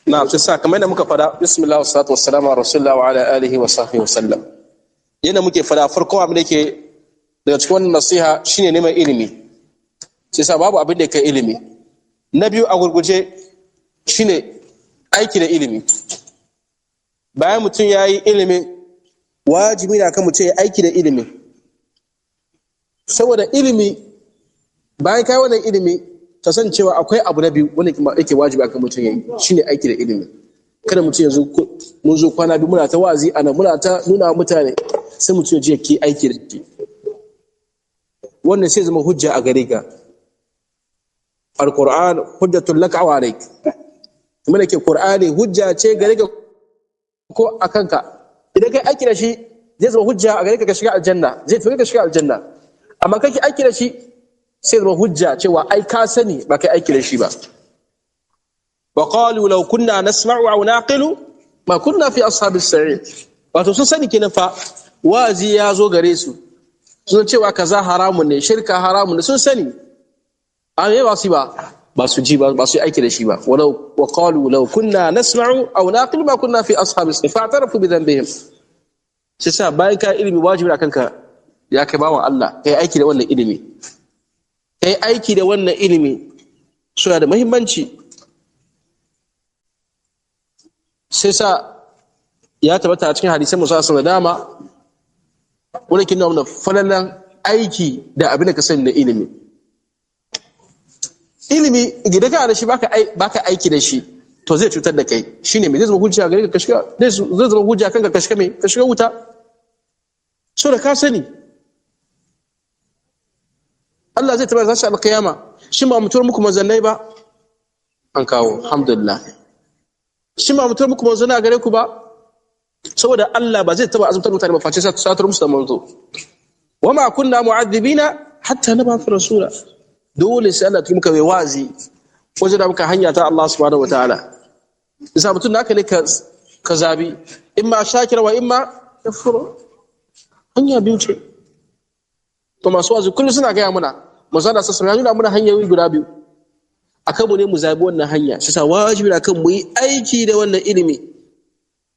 Na sai sa kamar yadda muka fada, bismillah wa salatu wassalamu ala rasulillah wa ala alihi wa sahbihi wa sallam. Yadda muke fada, farko abin da yake daga cikin wannan nasiha shine neman ilimi. Sai sa babu abin da kai ilimi. Na biyu, a gurguje, shine aiki da ilimi. Bayan mutum ya yi ilimi, wajibi na kan mutum ya aiki da ilimi. Saboda ilimi, bayan kai wannan ilimi, ta san cewa akwai abu na biyu wanda yake wajibi akan mutum yayi, shine aiki da ilimi. Kada mutum yanzu, mun zo kwana biyu muna ta wa'azi ana muna ta nuna wa mutane, sai mutum ya je ki aiki da shi. Wannan sai zama hujja a gare ka. Alquran hujjatul laka wa alayk. Kuma da ke Qur'ani hujja ce gare ka ko a kanka. Idan kai aiki da shi, zai zama hujja a gare ka, ka shiga aljanna, zai tafi ka shiga aljanna. Amma kake aiki da shi, sai zama hujja cewa ai ka sani ba kai aiki da shi ba. Wa qalu law kunna nasma'u aw naqilu ma kunna fi ashabis sa'ir. Wato sun sani kenan fa, wazi ya zo gare su, sun cewa kaza haramun ne, shirka haramun ne, sun sani, amma ba su ba, ba su ji ba, ba su yi aiki da shi ba. Walau wa qalu law kunna nasma'u aw naqilu ma kunna fi ashabis sa'ir fa'tarafu bi dhanbihim. Sai sa bayan ka ilimi, wajibi akan ka, ya kai bawan Allah, kai aiki da wannan ilimi. Kai aiki da wannan ilimi suna da muhimmanci. Sai sa ya tabbata a cikin hadisan musa da dama wani kin nuna falalan aiki da abin da ka sani da ilimi. Ilimi idan kana da shi baka aiki da shi, to zai cutar da kai. Shine me zai zama hujja gare ka, ka shiga, zai zama hujja kanka ka shiga me, ka shiga wuta. So da ka sani, Allah zai tabbata shi alkiyama: shin ba mutuwar muku manzannai ba? An kawo, alhamdulillah. Shin ba mutuwar muku manzannai a gare ku ba? Saboda Allah ba zai taba azabtar mutane ba face sai satar musu da manzo. Wa ma kunna mu'adhibina hatta nab'atha rasula. Dole sai Allah ya muka mai wazi wajen da muka hanya ta Allah subhanahu wataala. Isa mutum naka ne ka zabi imma shakira wa imma kafura. Hanya biyu ce. To masu wazi kullum suna gaya muna, manzo da sassa ya nuna muna hanyoyi guda biyu, akan mu ne mu zabi wannan hanya. Shi sa wajibi akan mu yi aiki da wannan ilimi.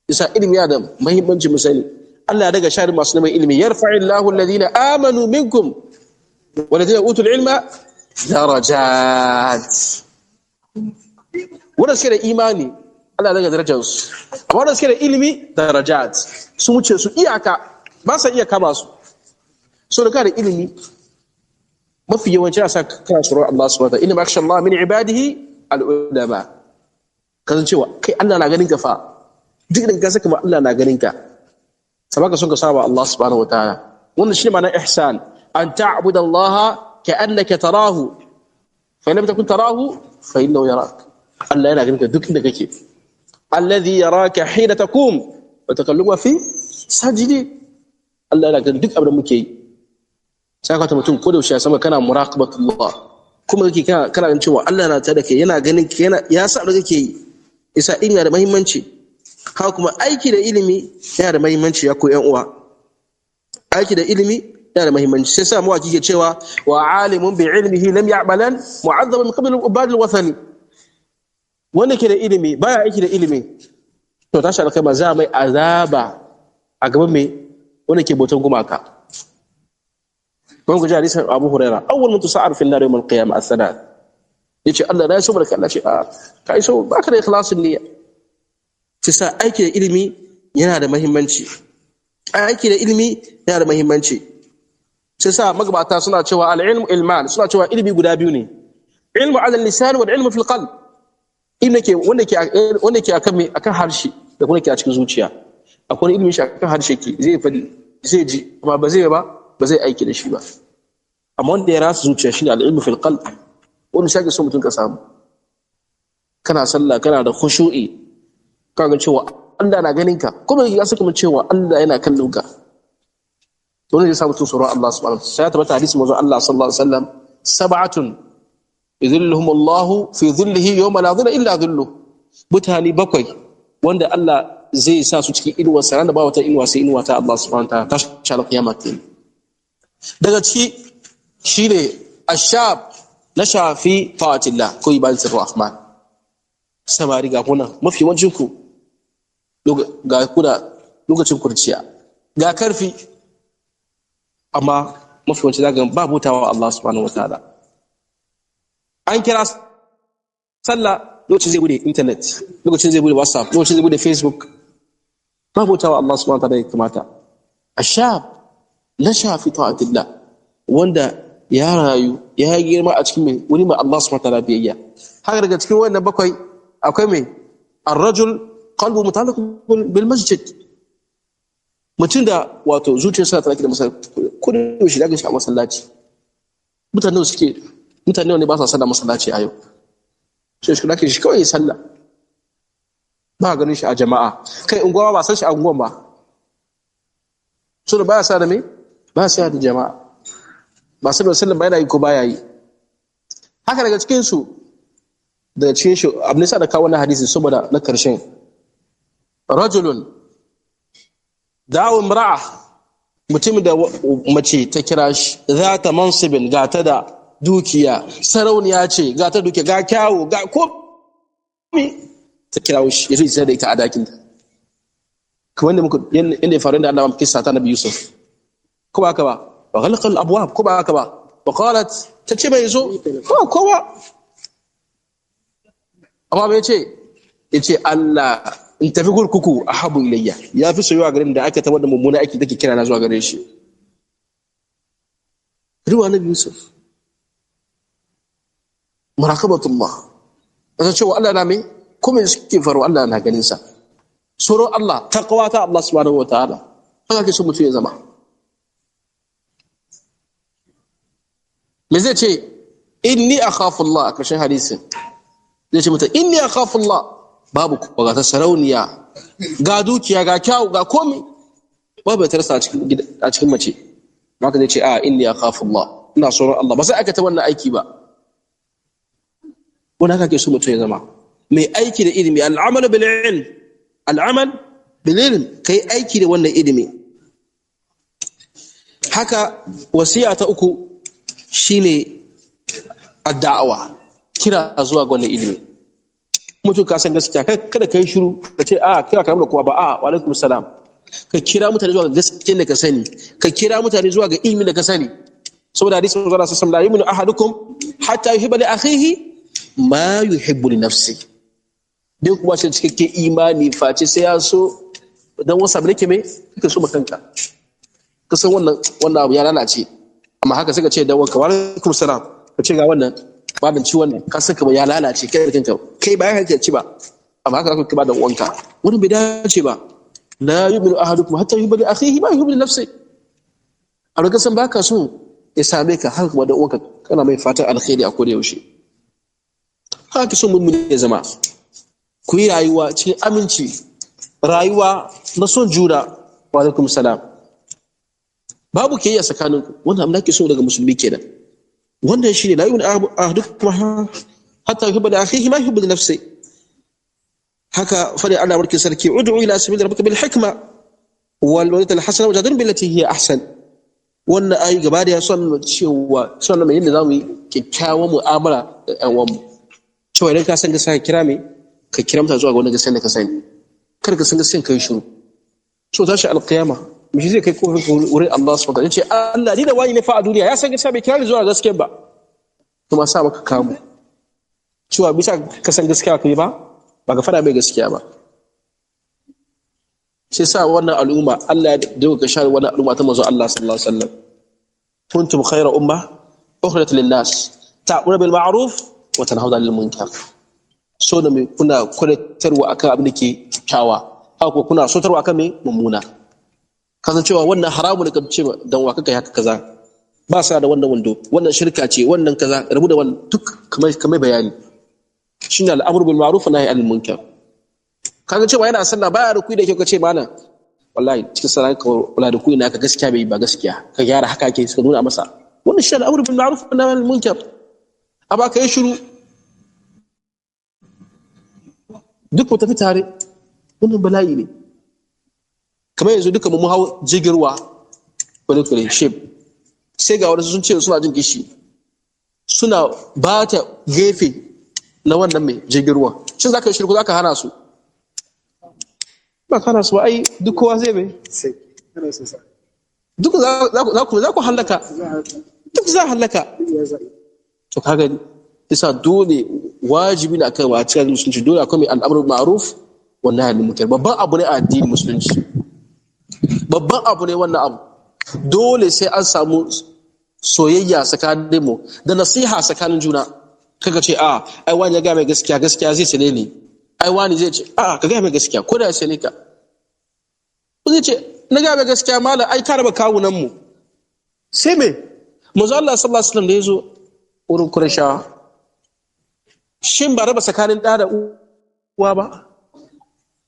Isa ilimi yana da muhimmanci mu sani. Allah ya daga shari masu neman ilimi. Yarfa'illahu alladhina amanu minkum walladhina utul ilma darajat. Wanda suke da imani, Allah ya daga darajarsu, amma wanda suke da ilimi, darajat sun wuce su iyaka, ba sa iya kama su. So da ka da ilimi, mafi yawanci a sa kana tsoron Allah subhanahu wa ta'ala. Inna ma Allah min ibadihi al-ulama. Kasancewa kai Allah na ganin ka fa, duk da ka saka ma Allah na ganin ka, sabaka son ka saba Allah subhanahu wa ta'ala. Wannan shine ma'anar ihsan, an ta'budu Allah ka'annaka tarahu, fa in lam takun tarahu fa innahu yarak. Allah yana ganin ka duk inda kake. Alladhi yaraka hina taqum wa taqalluba fi sajidi. Allah yana ganin duk abin da muke yi. Sai ka ta mutum ko da yaushe ya sama kana muraqabatullah, kuma kake kana ganin cewa Allah na tare da kai, yana ganin ka, yana ya sa abin da kake yi. Isa ilimi yana da muhimmanci. Haka kuma aiki da ilimi yana da muhimmanci, ya ko yan uwa. Aiki da ilimi yana da muhimmanci. Sai sa mawaki ke cewa: wa alimun bi ilmihi lam ya'malan mu'azzaban min qabl ubad al-wathani. Wanda ke da ilimi baya aiki da ilimi, to tashi alkai za mai azaba a gaban mai wanda ke bautan gumaka. Mun guji hadisin Abu Huraira: awwal man tusa'ar fi an-nar yawm al-qiyamah as-salat. Yace Allah na so barka. Allah ce a kai so baka da ikhlasin niyya. Sai sa aiki da ilimi yana da muhimmanci. Aiki da ilimi yana da muhimmanci. Sai sa magabata suna cewa al-ilmu ilman, suna cewa ilimi guda biyu ne: ilmu ala lisan wal ilmu fil qalb. Ilmi ke wanda ke akan me, akan harshe, da kuma ke a cikin zuciya. Akwai ilimi shi akan harshe ke zai fadi, zai ji, amma ba zai ba ba zai aiki da shi ba. Amma wanda ya rasa zuciya shine al-ilmu fil qalb. Wanda shi ake so mutum ka samu, kana sallah kana da khushu'i, ka ga cewa Allah na ganin ka, kuma ya saka mun cewa Allah yana kallon ka, to ne zai sa mutum tsoron Allah subhanahu wa ta'ala. Sai ya tabbata hadisi manzo Allah sallallahu alaihi wasallam: sab'atun yudhilluhum Allah fi dhillihi yawma la dhilla illa dhilluh. Mutane bakwai wanda Allah zai sa su cikin inuwar sa da ba wata inuwa sai inuwa ta Allah subhanahu wa ta'ala ta sha kiyama kenan. Daga ciki shine ashab na shafi ta'atillah ko ibadatul rahman. Samari ga kuna mafi yawancin ku ga kuna lokacin kurciya ga karfi, amma mafi yawanci zaka ba bautawa Allah subhanahu wataala. An kira sallah, lokacin zai bude internet, lokacin zai bude WhatsApp, lokacin zai bude Facebook, ba bautawa Allah subhanahu wataala ya kamata. Ashab nasha fi ta'atillah, wanda ya rayu ya girma a cikin mai wuri mai Allah subhanahu wataala biyayya. Haka daga cikin wannan bakwai akwai mai ar-rajul qalbu muta'alliq bil masjid, mutum da wato zuciyarsa tana da masallaci ko da yaushe da shi a masallaci. Mutane suke mutane ne ba sa sallah masallaci a yau, sai shi kake shi kawai sallah, ba ganin shi a jama'a, kai unguwa ba san shi a unguwan ba, so da baya sa da me ba sa da jama'a, ba sai da sallah ba yana yi ko baya yi. Haka daga cikin su, daga cikin shi abu ne sa da kawo wannan hadisi saboda na karshen, rajulun dawo imra'a, mutumin da mace ta kira shi, za ta mansibin, ga ta da dukiya, sarauniya ce, ga ta dukiya, ga kyawu, ga komi, ta kira shi ya zo da ita a dakin ta, kamar da muka yanda ya faru da Allah kissa ta Nabi Yusuf, ko ba haka ba? Wa ghalaqa al abwab, ko ba haka ba? Wa qalat, ta ce bai zo ko kowa, amma bai ce yace Allah in tafi kurkuku ahabu ilayya, ya fi soyuwa garin da aka tabar da mummuna aiki take kira na zuwa gare shi. Ruwa Nabi Yusuf, muraqabatullah, kasan cewa Allah na mai kuma suke faru, Allah na ganin sa, tsoron Allah, taqwa ta Allah subhanahu wataala, haka ke so mutum ya zama. Me zai ce? Inni akhafu Allah. A karshen hadisin zai ce mutum inni akhafu Allah, babu kuwa, ga ta sarauniya, ga dukiya, ga kyawu, ga komi, babu ya tarsa a cikin mace. Haka zai ce a inni akhafu Allah, ina tsoron Allah, ba sai aikata wannan aiki ba. Wani haka ke so mutum ya zama mai aiki da ilimi, al'amal bil ilm, al'amal bil ilm, kai aiki da wannan ilimi. Haka wasiya ta uku shine addawa, kira zuwa ga wannan ilimi. Mutum ka san gaskiya, kada ka yi shiru ka ce a kira ka da kowa ba, a wa alaikum salam, ka kira mutane zuwa ga gaskiyar da ka sani, ka kira mutane zuwa ga ilimin da ka sani. Saboda hadisin manzo Allah sallallahu alaihi wasallam, la yu'minu ahadukum hatta yuhibba li akhihi ma yuhibbu li nafsi. Dai kuma shi cikakken imani face sai ya so dan wasu abu nake mai kake so makanka, ka san wannan wannan abu ya lalace, amma haka suka ce dan wanka wa alaikum salam, ka ce ga wannan babin ci wannan ka san kamar ya lalace kai da kanka, kai ba ya kake ci ba, amma haka zaka ba dan uwanka, wannan bai dace ba. La yu'minu ahadukum hatta yuhibba li akhihi ma yuhibbu li nafsi. A lokacin san baka so ya same ka, haka kuma dan uwanka kana mai fatan alkhairi a koda yaushe. Haka so mun ya zama ku yi rayuwa cikin aminci, rayuwa na son juna, wa alaikum salam, babu kiyayya tsakaninku. Wannan abin da ake so daga musulmi kenan. Wannan shine la yu'minu ahadukum hatta yuhibba li akhihi ma yuhibbu li nafsihi. Haka fadi Allah barkin sarki, ud'u ila sabili rabbika bil hikma wal mawidati al hasana wajadil billati hiya ahsan. Wannan ayi gaba da ya son cewa son mai yadda zamu yi kyakkyawan mu'amala da ƴan uwanmu, cewa idan ka san gaskiya ka kira me ka kira mutane zuwa ga wannan gaskiya da ka sani, kar ka san gaskiya kai shiru. So tashi alqiyama mishi zai kai kofin wurin Allah subhanahu wa ta'ala, ce Allah ni da wani ne fa a duniya ya san gaskiya bai kira ni zuwa gaskiya ba, kuma sa maka kamu cewa bisa ka san gaskiya kai ba ba ka fada mai gaskiya ba. Sai sa wannan al'umma Allah ya dauka share wannan al'umma ta manzo Allah sallallahu alaihi wasallam, kuntum khayra umma ukhrijat lin nas ta'muru bil ma'ruf wa tanhauna 'anil munkar. So da mai kuna kwadatarwa akan abin da ke kyakkyawa, haka kuna sotarwa akan mai mummuna. Kasancewa wannan haramu ne ka ce dan wa kaka haka kaza, ba sa da wannan wando, wannan shirka ce, wannan kaza, rabu da wannan duk kamar bayani. Shine al'amru bil ma'ruf wa nahyi 'anil munkar. Kaga cewa yana sallah baya rukui da kyau, ka ce mana wallahi cikin sallah ka wala rukui naka gaskiya bai ba gaskiya, ka gyara haka ake suka nuna masa. Wannan shine al'amru bil ma'ruf wa nahyi 'anil munkar. Amma ka yi shiru duk mu tafi tare, wannan bala'i ne. Kamar yanzu duka mu hau jirgin ruwa kwale-kwale ship, sai ga wasu sun ce suna jin kishi, suna ba ta gefe na wannan mai jirgin ruwa. Shin zaka yi shirku, zaka hana su? Ba ka hana su ba, ai duk kowa zai mai duk za ku halaka, duk za halaka. To ka gani, isa dole wajibi ne akan a cikin musulunci, dole akwai mai al'amru ma'ruf wa nahy anil munkar. Babban abu ne a addinin musulunci, babban abu ne wannan abu. Dole sai an samu soyayya tsakanin mu da nasiha tsakanin juna. Kaga ce, a ai wani ya ga mai gaskiya, gaskiya zai sane ni, ai wani zai ce a ka ga mai gaskiya ko da ya sane ka, zai ce na ga mai gaskiya, malam, ai ka raba kawunan mu. Sai me? Manzo Allah sallallahu alaihi wasallam da yazo wurin Qurayshawa, shin ba raba tsakanin ɗa da uwa ba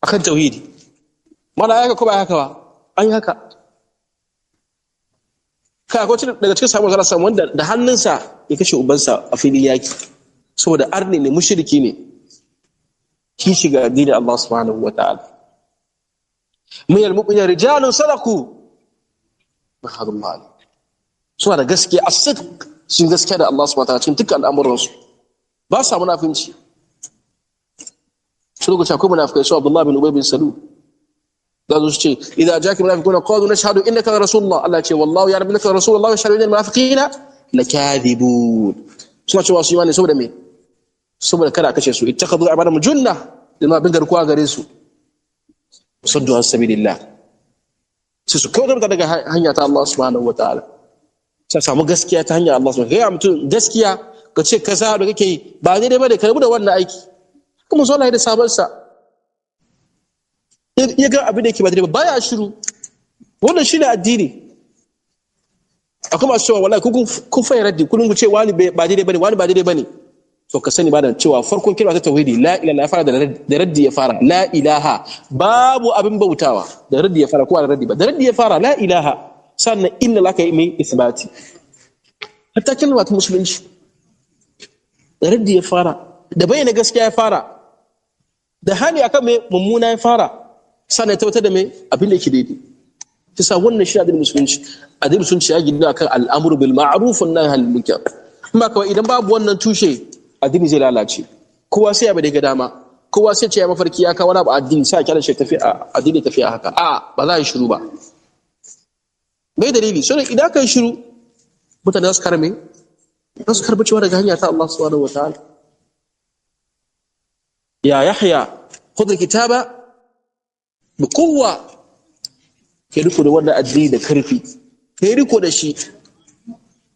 akan tauhidi? Mala ya ko ba haka ba? An yi haka. Kai, akwai daga cikin sabon sallallahu wanda da hannunsa ya kashe ubansa a filin yaki, saboda arni ne, mushriki ne, ki shiga addinin Allah subhanahu wa ta'ala. Min al-mu'minin rijalun sadaqu mahadullah, suna da gaskiya, as-sidq, sun gaskiya da Allah subhanahu wa ta'ala cikin dukkan al'amuransu, ba sa munafinci. Su lokaci akwai munafikai, su Abdullah bin Ubay bin Salul, za su ce idza jaka munafiquna qalu nashhadu innaka rasulullah. Allah ce wallahu ya'lamu innaka rasulullah wa yashhadu innal munafiqina lakadibun. Suna cewa su imani saboda me? Saboda kada kashe su. Ittakhadhu a'malahum junna, lima bin garkuwa gare su, saddu an sabilillah, sai su kawar daga hanya ta Allah subhanahu wa ta'ala. Sai samu gaskiya ta hanyar Allah subhanahu wa ta'ala. Mutum gaskiya ka ce kaza da kake yi ba daidai bane, ka rabu da wannan aiki. Kuma zo Allah da sabon sa ya ga abin da yake ba daidai ba, baya shiru. Wannan shine addini. Akwai masu cewa wallahi kun fa raddi kullun, ku ce wani ba daidai bane, wani ba daidai bane. To ka sani ba da cewa farkon kalma ta tauhidi la ilaha, ya fara da raddi, ya fara la ilaha, babu abin bautawa. Da raddi ya fara ko da raddi ba? Da raddi ya fara, la ilaha, sannan inna laka yi mai isbati. Hatta kalma ta musulunci da raddi ya fara, da bayyana gaskiya ya fara, da hani akan mai mummuna ya fara, sannan ya tabbatar da mai abin da yake daidai. Kisa wannan shi addinin musulunci. Addinin musulunci ya gina akan al'amru bil ma'ruf wan nahy anil munkar. Amma kawai idan babu wannan tushe, addini zai lalace. Kowa sai ya bada ga dama, kowa sai ce ya mafarki ya kawo wani abu addini, sai a kyale shi tafi addini tafi a haka. A ba za a yi shiru ba. Mai dalili? So idan ka yi shiru, mutane za su karme, za su karbi cewa daga hanya ta Allah subhanahu wa ta'ala. Ya Yahya, khudh kitaba bi quwwa. Kai riko da wannan addini da karfi, kai riko da shi.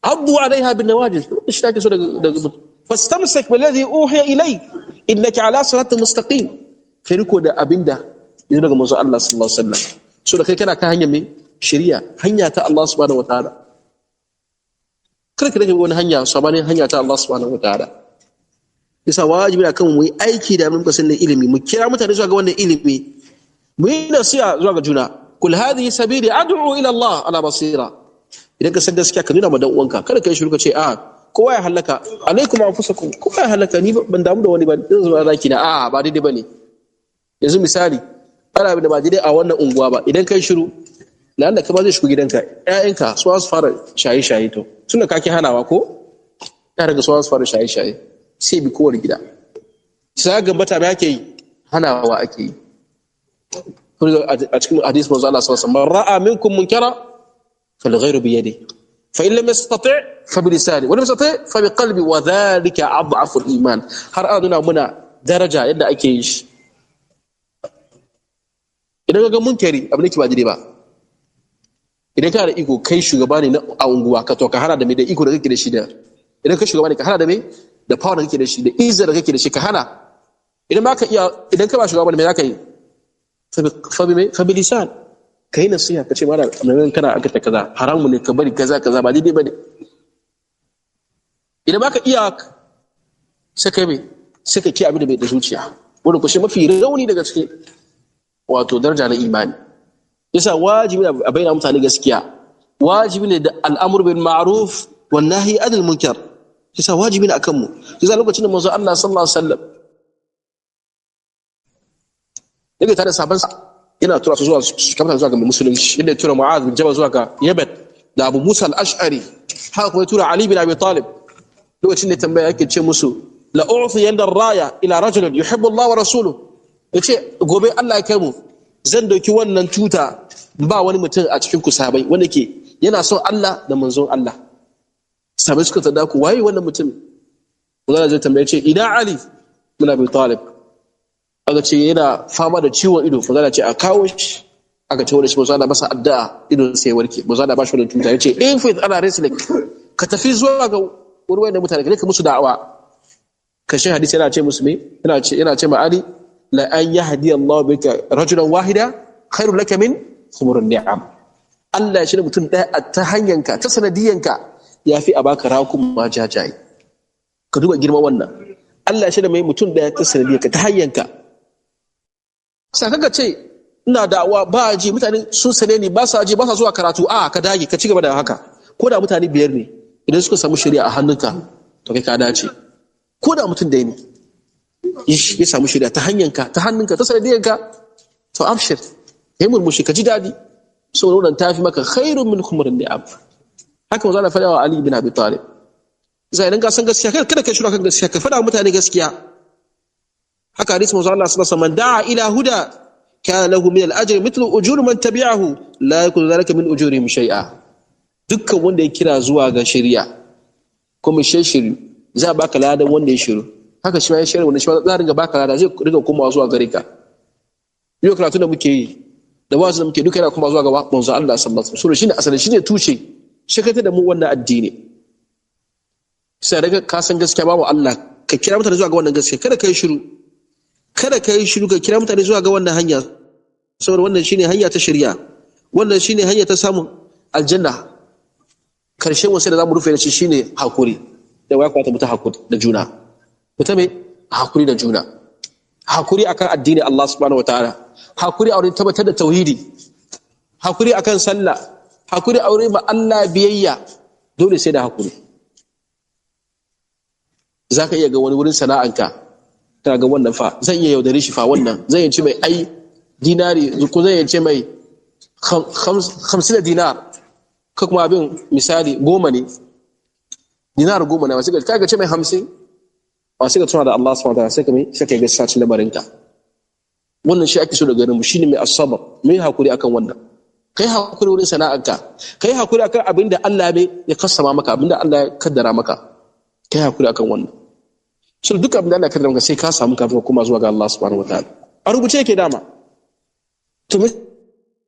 Addu alaiha bin nawajid. Shi take so daga fastamsik billadhi uhiya ilayk innaka ala siratin mustaqim. Kai riko da abinda yanzu daga manzo Allah sallallahu alaihi wasallam, so da kai kana kan hanya mai shari'a, hanya ta Allah subhanahu wataala. Kada ka rage wani hanya sabanin hanya ta Allah subhanahu wataala. Bisa wajibi akan mu yi aiki da muka san ilimi, mu kira mutane zuwa ga wannan ilimi, mu yi nasiha zuwa ga juna. Kul hadhihi sabili ad'u ila Allah ala basira. Idan ka san gaskiya, ka nuna ma dan uwanka. Kada ka yi shiru ka ce a kowa ya halaka, alaikum anfusakum, kowa ya halaka, ni ban damu da wani ba, zan zuwa zaki na. A ba daidai bane. Yanzu misali, ana da ba daidai a wannan unguwa ba, idan kai shiru, lalla ka ba zai shigo gidanka, ƴaƴanka su su fara shaye-shaye. To tunda kake hanawa ko yaran ka su su fara shaye-shaye, sai bi kowane gida sai ga mata me ake yi, hanawa ake yi. A cikin hadisi manzo Allah sallallahu alaihi wasallam, ra'a minkum munkara falyughayyiru bi yadihi, fa in lam yastati' fa bi lisani, wa lam yastati' fa bi qalbi, wa dhalika ad'afu al-iman. Har ana nuna muna daraja yadda ake yin shi. Idan ga munkari, abin da ke ba daidai ba, idan kana da iko, kai shugaba ne na a unguwa, ka to ka hana da me? Da iko da kake da shi. Da idan kai shugaba ne, ka hana da me? Da power da kake da shi, da izza da kake da shi, ka hana. Idan ba ka iya, idan ka ba shugaba ne, me za ka yi? Fa bi me? Fa bi lisan. Ka yi nasiha, ka ce mara nan kana aikata kaza, haramu ne, ka bari, kaza kaza ba daidai ba ne. Idan ba ka iya, sai kai me? Sai ka ki abin da bai da zuciya. Wanda ku shi mafi rauni daga cikin wato daraja na imani. Yasa wajibi ne a bayyana mutane gaskiya, wajibi ne da al'amur bil ma'ruf wan nahi anil munkar. Yasa wajibi ne akan mu. Yasa lokacin da manzo Allah sallallahu alaihi wasallam yake tare da sahabbansa, yana tura su zuwa su kamata zuwa ga musulunci, inda ya tura Mu'adh bin Jabal zuwa ga Yemen da Abu Musa al-Ash'ari, haka kuma ya tura Ali bin Abi Talib. Lokacin da tambaya yake ce musu La u'ti raya ila rajulin yuhibbu Allah wa rasuluhu. Yace gobe Allah ya kai mu, zan dauki wannan tuta ba wani mutum a cikin ku sahabbai wanda ke yana son Allah da manzon Allah. Sahabbai suka tada ku, waye wannan mutum? Manzon zai tambaye, ce ina Ali bin Abi Talib? Aka ce yana fama da ciwon ido. Manzon ce a kawo shi. Aka ce wani shi, manzon masa addu'a, idon sai warke. Manzon ba shi wannan tuta, yace in fi ala rislik, ka tafi zuwa ga wurin wayannan mutane, ka musu da'awa. Kashin hadisi yana ce musu me? Yana ce ma Ali, la an yahdi Allah bika rajulan wahida khairul laka min khumurun ni'am. Allah ya shirya mutum daya ta hanyanka, ta sanadiyanka, yafi a baka rakun ma jajaye. Ka duba girman wannan. Allah ya shirya mai mutum daya ta sanadiyanka, ta hanyanka. Saka ka ce ina da'awa ba ji, mutane sun sane ni, ba sa ji, ba sa zuwa karatu. A ka dage, ka ci gaba da haka. Ko da mutane 5 ne, idan suka samu shari'a a hannunka, to kai ka dace. Ko da mutum ɗaya ne ya samu shari'a ta hanyanka, ta hannunka, ta sanadiyanka, to abshir, kai murmushi, ka ji daɗi, saboda wannan tafi maka khairun min khumrin ni'am. Haka manzo Allah faɗa wa Ali bin Abi Talib. Sai idan ka san gaskiya, kada ka shiru kan gaskiya, ka faɗa mutane gaskiya. Haka hadisi manzo Allah sallallahu alaihi wasallam, da'a ila huda kana lahu min al-ajri mithlu ujuri man tabi'ahu, la yakunu dhalika min ujurihim shay'a. Dukkan wanda ya kira zuwa ga shari'a kuma shi shiru, za a baka ladan wanda ya shiru. Haka shi ma ya shiru, wanda shi ma za a ringa baka lada, zai ringa komawa zuwa gare ka. Yau karatu da muke yi da wasu da muke duka yana kuma zuwa ga manzo Allah sallallahu alaihi wasallam. Shine asali, shine tushe shakata da mu wannan addini. Sai daga ka san gaskiya, babu Allah, ka kira mutane zuwa ga wannan gaskiya. Kada ka yi shiru, kada ka yi shiru, ka kira mutane zuwa ga wannan hanya, saboda wannan shine hanya ta shari'a, wannan shine hanya ta samun aljanna. Karshen wasu da zamu rufe da shi shine hakuri. Da ya kamata mu ta hakuri da juna, mu ta me hakuri da juna, hakuri akan addini Allah subhanahu wataala, hakuri a wurin tabbatar da tauhidi, hakuri akan sallah, hakuri a wurin ma Allah biyayya. Dole sai da hakuri. Zaka iya ga wani wurin sana'anka, kana ga wannan fa zan iya yaudare shi fa, wannan zan iya ce mai ai dinari, ko zan iya ce mai 50 dinar, ko kuma abin misali 10 ne, dinar 10 ne, wasu ka ce mai 50, wasu ka tuna da Allah subhanahu wataala, sai ka mai sai ka ga sacin lamarinka. Wannan shi ake so da garin mu, shine mai asabar, mai hakuri akan wannan. Kai hakuri wurin sana'arka, kai hakuri akan abin da Allah ya kassama maka, abin da Allah ya kaddara maka, kai hakuri akan wannan. So duk abin da Allah ya kaddara maka sai ka samu kafin ka koma zuwa ga Allah subhanahu wataala. A rubuce yake dama. To me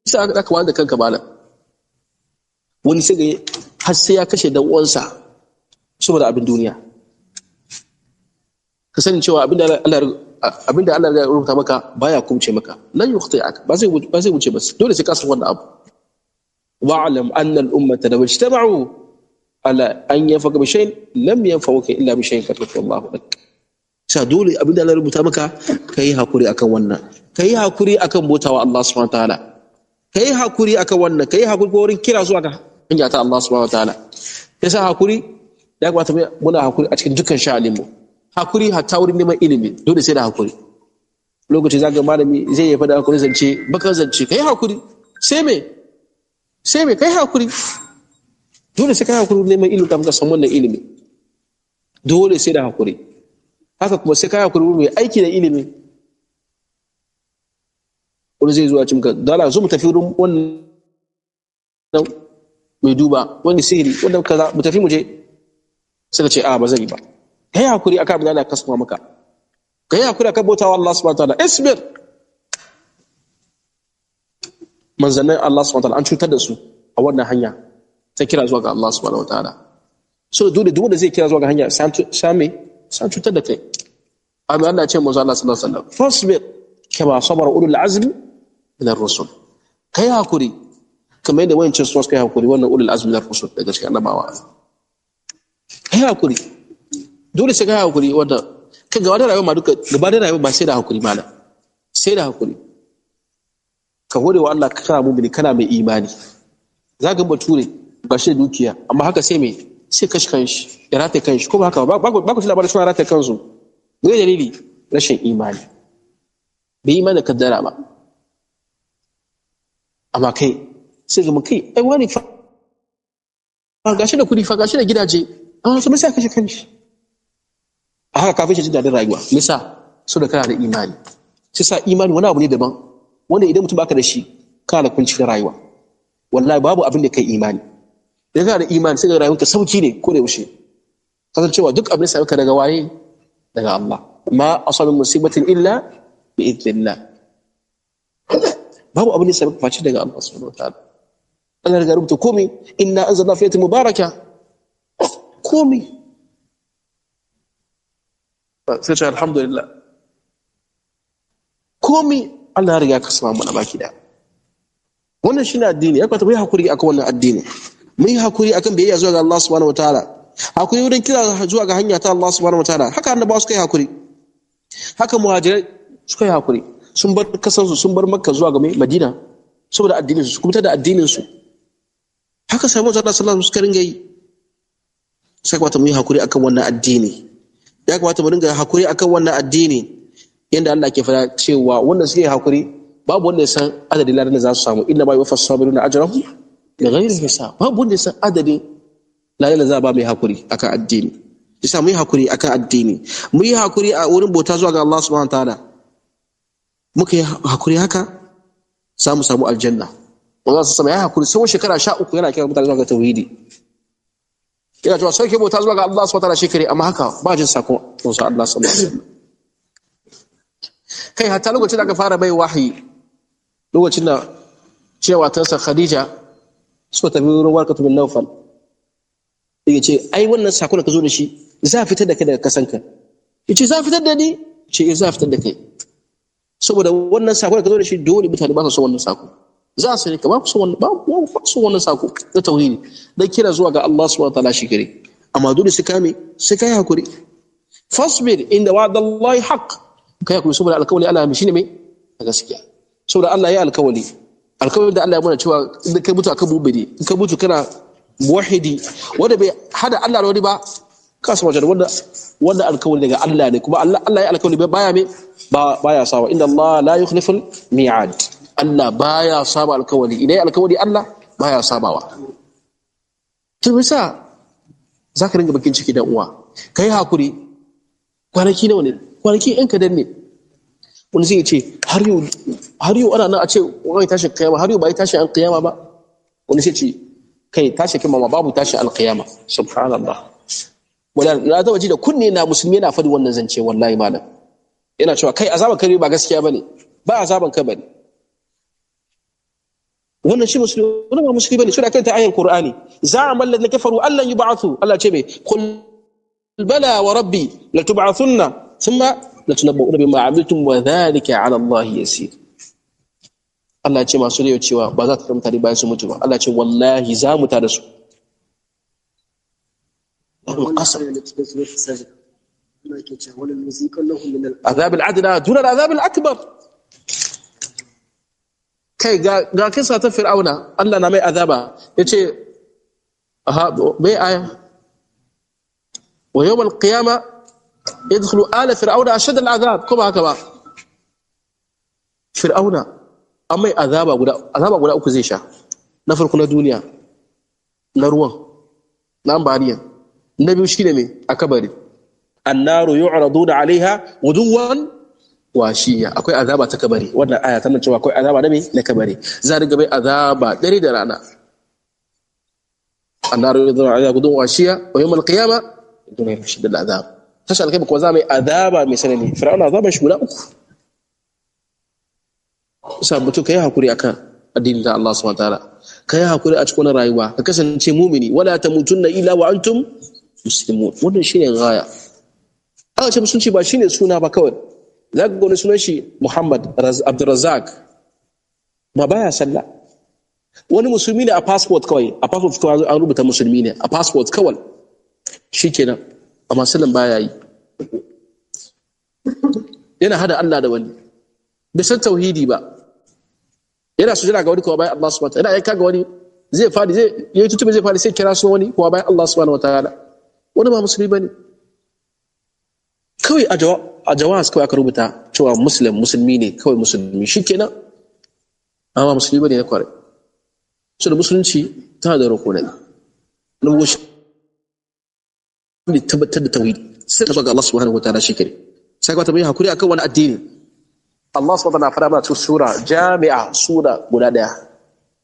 sai aka wanda kanka malam? Wani sai ga har sai ya kashe dan uwansa saboda abin duniya. Ka sani cewa abin da Allah ya rubuta maka baya kumce maka, lan yukhti'ak, ba zai wuce ba. Dole sai ka san wannan abu. Wa'lam anna al-ummata law ijtama'u ala an yanfa'uka bi shay'in lam yanfa'uka illa bi shay'in katabahu Allah lak. Sa dole abin da Allah ya rubuta maka, kai hakuri akan wannan, kai hakuri akan bautawa Allah subhanahu wa ta'ala, kai hakuri akan wannan, kai hakuri ko wurin kira zuwa ga hanya ta Allah subhanahu wa ta'ala. Yasa hakuri ya kamata muna hakuri a cikin dukkan sha'anin mu. Hakuri hatta wurin neman ilimi, dole sai da hakuri. Lokaci zaka malami zai yi fada hakuri zance, baka zance, kai hakuri. Sai me? Sai me? Kai hakuri. Dole sai kai hakuri wurin neman ilimi kafin ka samu wannan ilimi. Dole sai da hakuri. Haka kuma sai kai hakuri wurin aiki da ilimi. Wani zai zuwa cimka, dala zo mu tafi wurin wannan mai duba, wani sihiri, wanda kaza, mu tafi mu je. Suka ce a ba zai yi ba. Kai hakuri akan abin da Allah ya kasama maka. Kai hakuri akan bautawa Allah subhanahu wataala. Isbir. Manzannin Allah subhanahu wataala an cutar da su a wannan hanya ta kira zuwa ga Allah subhanahu wataala. So dole duk wanda zai kira zuwa ga hanya same san cutar da kai. Amma Allah ya ce manzo Allah sallallahu alaihi wasallam, fasbir kama sabara ulul azmi min ar-rusul. Kai hakuri kamar yadda wayancin su suka yi hakuri, wannan ulul azmi min ar-rusul daga cikin annabawa. Kai hakuri. Dole sai kai hakuri wanda kan gaba da rayuwa ma duka gaba da rayuwa ba sai da hakuri malam, sai da hakuri. Ka gode wa Allah kana mu'mini, kana mai imani. Zaka bature ba shi da dukiya, amma haka sai mai sai kashi kanshi, ya rataye kanshi, ko ba haka ba? Ba ku ji labarin suna rataye kansu. Me dalili? Rashin imani. Bai imani da kaddara ba. Amma kai sai ga kai ai wani fa gashi da kudi fa, gashi da gidaje, amma su sai kashe kanshi. A haka kafin shi jin daɗin rayuwa. Misa so da kana da imani. Sai sa imani wani abu ne daban wanda idan mutum baka da shi kana da kunci na rayuwa. Wallahi babu abin da kai imani. Idan kana da imani sai ga rayuwarka sauki ne ko da yaushe. Kasancewa duk abin da same ka daga waye? Daga Allah. Ma asaba musibatin illa bi idnillah. Babu abin da same ka face daga Allah subhanahu wataala. Allah ya rubuta komai, inna anzalna fi mubaraka. Komai. Sai ce alhamdulillah. Komai Allah ya riga ka sama mana baki da. Wannan shine addini, ya kwata mu yi hakuri akan wannan addini. Mu yi hakuri akan biyayya zuwa ga Allah subhanahu wataala. Hakuri wurin kira zuwa ga hanya ta Allah subhanahu wataala. Haka annabawa suka yi hakuri. Haka muhajirai suka yi hakuri. Sun bar kasansu, sun bar Makka zuwa ga Madina saboda addinin su, kuma da addinin su. Haka sai manzo Allah sallallahu alaihi wasallam suka ringa yi. Sai kamata mu yi hakuri akan wannan addini. Ya kamata mu ringa hakuri akan wannan addini. Yanda Allah ke fara cewa wanda suke hakuri babu wanda ya san adadin ladan da za su samu, inna ma yuwaffas sabiruna ajrahum bighairi hisab. Babu wanda ya san adadin ladan da za a ba mai hakuri akan addini. Yasa mu yi hakuri akan addini, mu yi hakuri a wurin bauta zuwa ga Allah subhanahu wataala. Muka yi hakuri haka za mu samu aljanna. Wanda su sama ya hakuri tsawon shekara 13 yana kira mutane zuwa ga tauhidi, yana cewa sauke bauta zuwa ga Allah subhanahu wataala shekari, amma haka ba jin sakon manzo Allah sallallahu alaihi wasallam. Kai hatta lokacin da aka fara bai wahayi, lokacin da cewa tansa Khadija suka tafi wurin Warqatu bin Nawfal, yake ce ai wannan sako da ka zo da shi za a fitar da kai daga kasanka. Yace za a fitar da ni? Ce za a fitar da kai, saboda wannan sako da ka zo da shi dole mutane ba su son wannan sako, za su rika ba su wannan, ba su wannan sako na tauhidi dan kira zuwa ga Allah subhanahu wataala shi gare, amma dole su kame, sai kai hakuri. Fasbir inda wa'dallahi haqq. Kai hakuri saboda alkawali Allah mai shine mai gaskiya, saboda Allah ya alkawali, alkawali da Allah ya muna cewa in kai mutu akan mubidi, in kai mutu kana muwahhidi wanda bai hada Allah da wani ba, ka samu wajen wanda wanda alkawali daga Allah ne, kuma Allah Allah ya alkawali baya mai baya sawa. Inna Allah la yukhliful mi'ad. Allah baya saba alkawali, idan alkawali Allah baya sabawa. To bisa zaka ringa bakin ciki dan uwa, kai hakuri. Kwanaki nawa ne? Kwanaki yan kadan ne. Wani zai ce har yau ana nan a ce wani tashi kiyama, har yau ba yi tashi alkiyama ba. Wani sai ce kai tashi kiyama babu tashi alkiyama. Subhanallah. Wala na taba ji da kunne na musulmi yana faɗi wannan zance, wallahi malam yana cewa kai azaban kai ba gaskiya bane, ba azaban kai bane. Wannan shi musulmi, wannan ba musulmi bane. Sura kanta ayan Qur'ani, za'ama alladhina kafaru allan yub'athu. Allah ce mai qul bala wa rabbi latub'athunna thumma latunabba'una bima 'amiltum wa dhalika 'ala Allah yasir. Allah ce masu riyo cewa ba za ta mutane bayan su mutu ba. Allah ce wallahi za mu tada su. Azab al-adna duna al-azab al-akbar. Kai ga kisa ta Fir'auna, Allah na mai azaba yace aha bai aya wa yawm al-qiyamah yadkhulu ala fir'auna ashad al-azab. Kuma haka ba Fir'auna an mai azaba guda uku zai sha. Na farko na duniya, na ruwan, na ambaliya. Na biyu shine mai a kabari, annaru yu'raduna 'alaiha wuduwan washiya. Akwai azaba ta kabari. Wannan aya tana cewa akwai azaba na me na kabari. Za riga bai azaba dare da rana. Annaru yu'raduna 'alaiha wuduwan washiya wa yawm al-qiyamah duna shidda al-azab. Tashi alkai ko za mai azaba mai sanani. Fir'auna azaban shi guda uku. Sa mutum kai hakuri akan addinin da Allah subhanahu wataala, kai hakuri a cikin rayuwa, ka kasance mumini. Wala tamutunna illa wa antum muslimun. Wannan shine gaya. Aka ce musulunci ba shine suna ba kawai. Za ka wani sunan shi Muhammad Abdulrazak ma baya sallah. Wani musulmi ne a passport kawai, a passport kawai an rubuta musulmi ne a passport kawai shikenan, amma sallan baya yi. Yana hada Allah da wani, bai san tauhidi ba. Yana sujada ga wani kuma bayan Allah subhanahu wa ta'ala. Yana yanka ga wani zai fadi, zai yi tutube zai fadi, sai kira sunan wani kuma bayan Allah subhanahu wa ta'ala. Wani ba musulmi bane. Kawai a jawaz kawai aka rubuta cewa muslim musulmi ne kawai, musulmi shikenan, amma musulmi bane na kwarai. So da musulunci tana da rukunai. Na shi ne tabbatar da tauhidi. Sai ka zo ga Allah subhanahu wataala shi kare. Sai ka tabbata hakuri akan wani addini. Allah subhanahu wataala fara mana cikin sura jami'a, sura guda daya.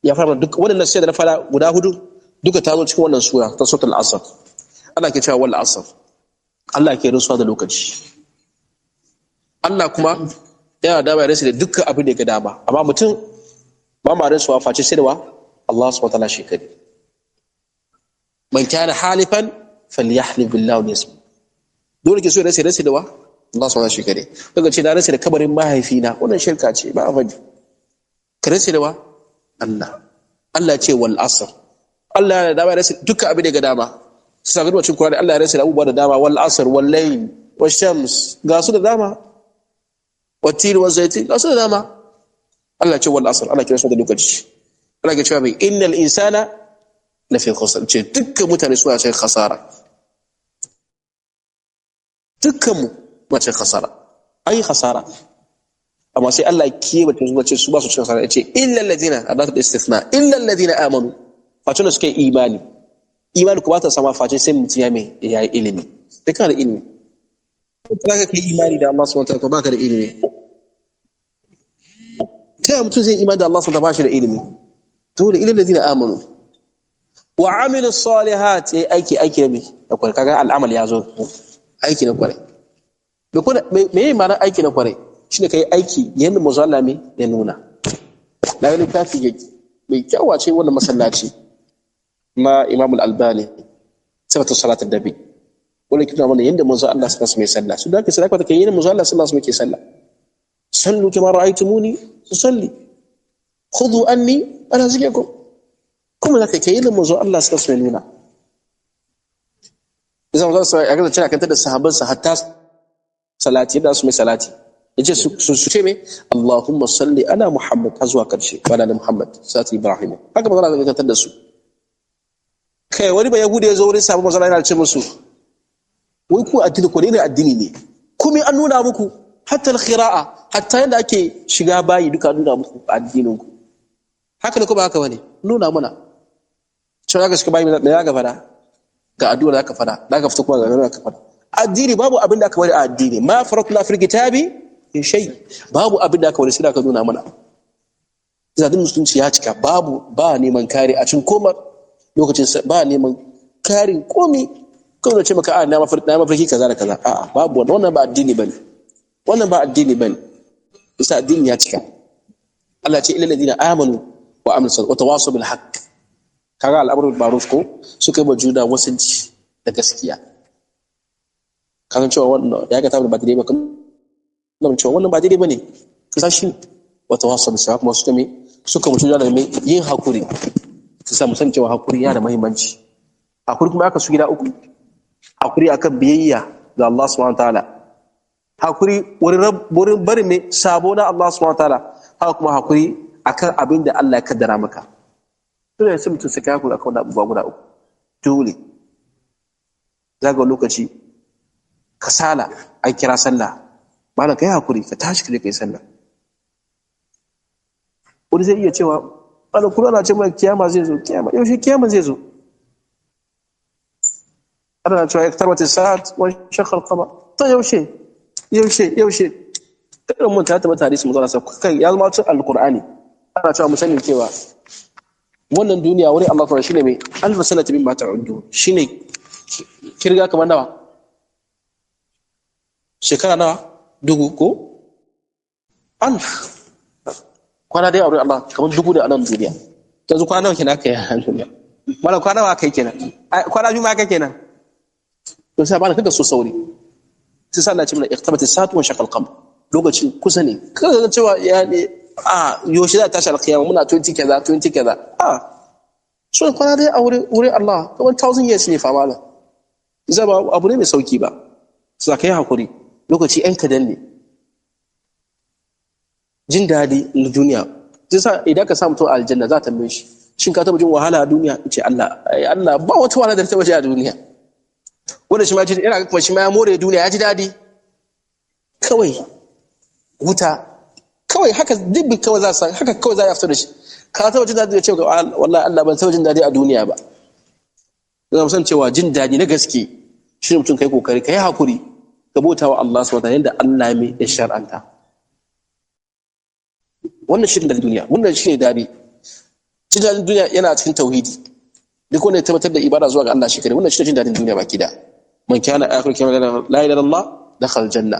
Ya fara duk wannan sai da na fara guda hudu duka ta zo cikin wannan sura ta suratul Asr. Allah ke cewa wal asr. Allah ke rantsuwa da lokaci. Allah kuma yana dama ya rantsa da dukkan abin da ya ga dama, amma mutum ba ma rantsuwa face sai da wa Allah subhanahu wataala shi kare. Man kana halifan falyahlif billahi wa yasmut. Dole ke so ya rantsa da wa Allah subhanahu shi kare. Kaga ce na rantsa da kabarin mahaifina, wannan shirka ce, ba a faɗi. Ka rantsa da wa Allah. Allah ce wal asr. Allah yana da dama ya rantsa dukkan abin da ya ga dama. Sai ga cikin Qur'ani Allah ya rantsa da abubuwa da dama, wal asr wal layl wash shams, ga su da dama, wat tin wa zaitin, ga su da dama. Allah ce wal asr, Allah kira su da lokaci. Allah ke cewa mai innal insana lafi khusr, ce dukkan mutane suna cikin khasara. Dukkan mu muna cikin khasara, ai khasara. Amma sai Allah ya keɓe su, ce su ba su cikin khasara, ya ce illa alladhina, adatu istithna, illa alladhina amanu, face da suka yi imani. Imani kuma ta sama face sai mutum ya mai ya yi ilimi. Sai kana da ilimi za ka kai imani da Allah subhanahu wa ta'ala, baka da ilimi, ta yaya mutum zai imani da Allah subhanahu wa ta'ala ba shi da ilimi? Dole illa alladhina amanu wa amilu salihat, yayi aiki, aiki na me da kwarai. Kaga al'amal ya zo, aiki na kwarai. Me kuna me yi ma'anar aiki na kwarai? Shine kai aiki yanda manzo Allah me ya nuna. Na ga littafi mai kyau ce wannan masallaci na Imam Al-Albani, sifatu salatin nabi, wanda ke nuna mana yanda manzo Allah sallallahu alaihi wasallam sallah. Su da ke sadaka kai yanda manzo Allah sallallahu alaihi wasallam ke sallah. Sallu kama ra'aytumuni usalli, khudhu anni manasikakum. Kuma zaka kai yanda manzo Allah sallallahu alaihi wasallam nuna. Idan manzo sallallahu alaihi wasallam ya kanta da sahabbansa hatta salati, yadda su mai salati, yace su ce me Allahumma salli ala Muhammad har zuwa karshe, wa ala Muhammad salatu Ibrahim. Haka manzo Allah ya kantar da su. Kai wani ba Yahudi ya zo wurin sahabban manzo Allah yana ce musu, wai ku addini ko ne addini ne kuma an nuna muku hatta al-qira'a, hatta yanda ake shiga bayi duka an nuna muku addinin ku. Haka ne ko ba haka bane? Nuna mana cewa zaka shiga bayi me zaka fada, ga addu'a zaka fada, zaka fita kuma ga zaka fada. Addini babu abin da aka bari a addini, ma faratna fil kitabi in shay, babu abin da aka bari sai da aka nuna mana. Zadin musulunci ya cika, babu ba neman kare a cikin koma lokacin, ba neman karin komi. Kawai ce maka a na mafarki kaza da kaza, a'a babu wannan, wannan ba addini bane, wannan ba addini bane. Isa addini ya cika. Allah ce illal ladina amanu wa amilu wa tawasaw bil haqq. Kaga al'amru bil ma'ruf ko suka yi wa juna wasanci da gaskiya. Kasan cewa wannan ya ga tabbata ba daidai ba, kuma cewa wannan ba daidai bane kasa shi wa tawasaw bil haqq, kuma suka me suka mutu da mai yin hakuri. Su samu san cewa hakuri yana da muhimmanci. Hakuri kuma aka su gida uku: hakuri akan biyayya ga Allah subhanahu wataala, hakuri wurin barin mai sabo na Allah subhanahu wataala, haka kuma hakuri akan abin da Allah ya kaddara maka. Dole sai mutum sai ka hakuri akan wannan abubuwa guda uku. Dole zaga lokaci kasala, an kira sallah, malam kai hakuri ka tashi ka je kai sallah. Wani zai iya cewa malam kullum ana ce mana kiyama zai zo, kiyama yaushe kiyama zai zo? Ana cewa ya tarwata sa'at wa shaqqa al-qamar, to yaushe yaushe yaushe? Kada mun ta tabbata hadisi mu zauna kai ya zama cikin alqur'ani. Ana cewa mu sani cewa wannan duniya wurin Allah ta'ala shine mai alf sanati mimma ta'uddu, shine kirga kamar nawa, shekara nawa, dubu ko alf kwana dai a wurin Allah kamar dubu da anan duniya. Yanzu kwana nawa kenan aka yi a duniya? Wala kwana nawa kai kenan? Kwana biyu ma kai kenan. To sai ba kada so sauri, sai sa Allah ya ce mana iqtabat as-sa'atu wa shaqa al-qamar, lokaci kusa ne. Kaga ga cewa ya ne a yaushe za ta tashi alkiyama, muna 20 kaza 20 kaza, a so kwana dai a wurin wurin Allah kamar 1000 years ne fa malam. Zai ba abu ne mai sauki ba. Sai kai hakuri, lokaci yan kadan ne. Jin daɗi na duniya zai sa idan ka samu to aljanna za ta tambaye shi, shin ka taba jin wahala a duniya? Ce Allah ai Allah ba wata wahala da ta taba ji a duniya. Wanda shi ma ji yana kuma shi ma ya more duniya, ya ji daɗi, kawai wuta kawai haka dibbi kawai za su haka kawai za a fito da shi. Ka taba jin daɗi? Da ce wallahi Allah ban taba jin daɗi a duniya ba. Zan san cewa jin daɗi na gaske Shi mutum kai kokari kai hakuri ka bauta wa Allah subhanahu wa ta'ala yanda Allah mai ya shar'anta. Wannan shi ne duniya, wannan shi ne dadi. Jin dadin duniya yana cikin tauhidi. Duk wanda ya tabbatar da ibada zuwa ga Allah shi kare, wannan shi ne jin dadin duniya baki da. Man kana akhiru kalama la ilaha illallah dakhala janna.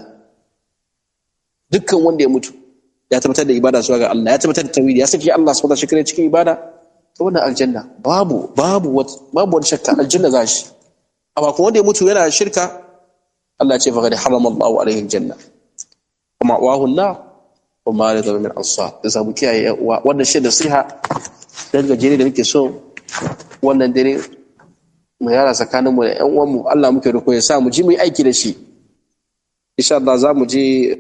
Dukkan wanda ya mutu ya tabbatar da ibada zuwa ga Allah, ya tabbatar da tauhidi, ya saki Allah subhanahu wa ta'ala shi kare cikin ibada, to wannan aljanna babu wani shakka aljanna za shi. Amma kuma wanda ya mutu yana shirka, Allah ya ce faqad harama Allahu alaihi aljanna wa ma'wahu an-nar wa ma lahu min ansar. Da samu kiyaye uwa, wannan shi da siha dan gajere da muke so wannan dare mu yara tsakanin mu da ƴan uwan mu. Allah muke roƙo ya sa mu ji mu yi aiki da shi insha Allah. Za mu je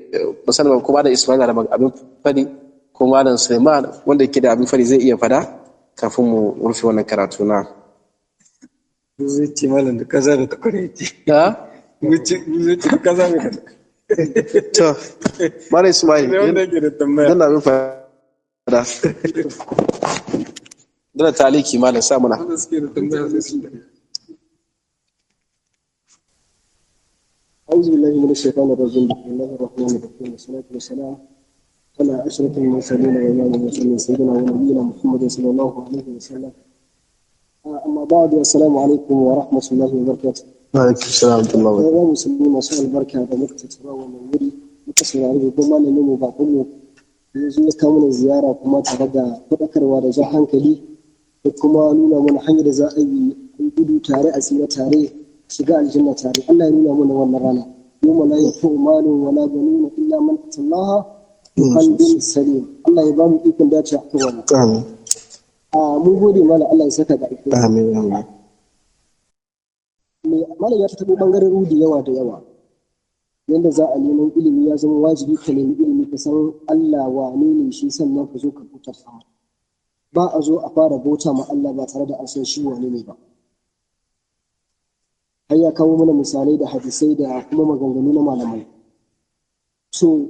musamman kuma da Ismail da abin fadi ko Malam Suleiman wanda yake da abin fadi zai iya fada kafin mu rufe wannan karatu na. Zuci malam da kaza da takware ce. Ha? Zuci da kaza da To, Malam Ismail, Ne wanda yake da tambaya. yana abin fada. Dana taliki malam sa muna. Wanda suke da tambaya sai su. أعوذ بالله من الشيطان الرجيم. بسم الله الرحمن الرحيم، والصلاة والسلام على أشرف المرسلين وإمام المرسلين سيدنا ونبينا محمد صلى الله عليه وسلم. أما بعد، السلام عليكم ورحمة الله وبركاته. Alaikum salam wa rahmatullahi. Ya musulmi masu albarka da muka tattara wannan wuri muka saurari babban malamin mu, bakon mu ya zo ya kawo mana ziyara kuma tare da faɗakarwa da jan hankali da kuma nuna mana hanyar da za a yi gudu tare a tsira tare, shiga aljanna tare. Allah ya nuna mana wannan rana, yawma la yanfa'u malun wala banuna illa man atallaha bi qalbin salim. Allah ya bamu ikon dace a kan wannan. Amin. A mun gode mana, Allah ya saka da alheri. Amin. Amin. Me malam ya taɓo ɓangaren da yawa da yawa, yanda za a neman ilimi ya zama wajibi ka nemi ilimi ka san Allah wane ne shi, sannan ka zo ka bautar sama. Ba a zo a fara bauta ma Allah ba tare da an san shi wane ne ba. Har ya kawo mana misalai da hadisai da kuma maganganu na malamai. So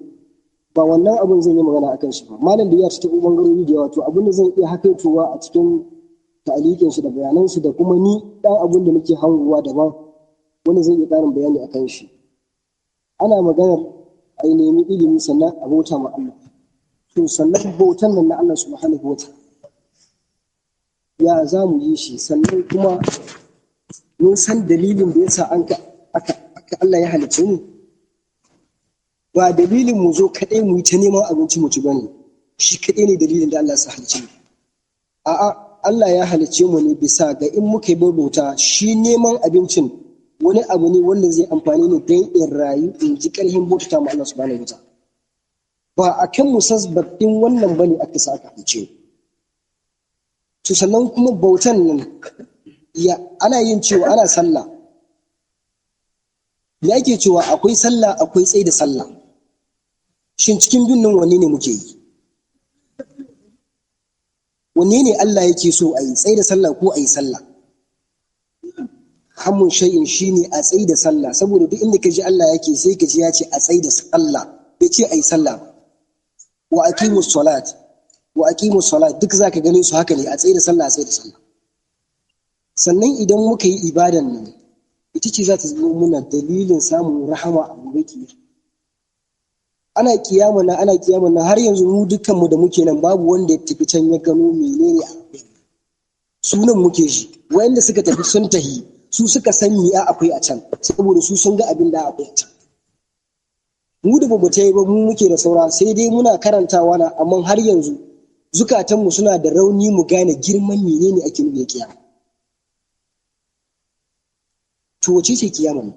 ba wannan abun zan yi magana akan shi ba. Malam da ya taɓo ɓangarori da yawa, to abin da zan iya hakaitowa a cikin ta'alikin shi da bayanan shi da kuma ni dan abun da nake hangowa daban wanda zai iya ƙarin bayani akan shi. Ana maganar a nemi ilimi sannan a bauta ma Allah. To sannan bautan nan na Allah subhanahu wa ta'ala ya za mu yi shi? Sannan kuma mun san dalilin da yasa an ka aka Allah ya halicce mu. Ba dalilin mu zo kaɗai mu yi ta neman abinci mu ci bane shi kaɗai ne dalilin da Allah ya sa halicce mu. A'a, Allah ya halicce mu ne bisa ga in muka yi bauta shi, neman abincin wani abu ne wanda zai amfani ni don in rayu in ji ƙarfin bauta ma Allah subhanahu wataala. Ba a kan musabbabin wannan bane aka sa aka halicce mu. To sannan kuma bautan nan ya ana yin cewa ana sallah, me ake cewa? Akwai sallah, akwai tsaye da sallah. Shin cikin biyun nan wanne ne muke yi? Wanne ne Allah yake so a yi, tsaye da sallah ko a yi sallah? Hammun shay'in shine a tsaye da sallah, saboda duk inda ka ji Allah yake sai ka ji ya ce a tsaye da sallah, bai ce a yi sallah ba. Wa aqimus salat, wa aqimus salat, duk zaka gane su haka ne, a tsaye da sallah, a tsaye da sallah. Sannan idan muka yi ibadan nan, ita ce za ta zama muna dalilin samun rahama a gobe kiyama. Ana kiyama na, ana kiyama na, har yanzu mu dukkanmu da muke nan babu wanda ya tafi can ya gano menene a sunan muke shi. Wayanda suka tafi sun tahi, su suka san me a akwai a can, saboda su sun ga abin da akwai a can. Mu da bamu ta yi ba, mu muke da saura, sai dai muna karantawa na, amma har yanzu zukatanmu suna da rauni mu gane girman menene ake nufi da kiyama. To wace ce kiyama ne?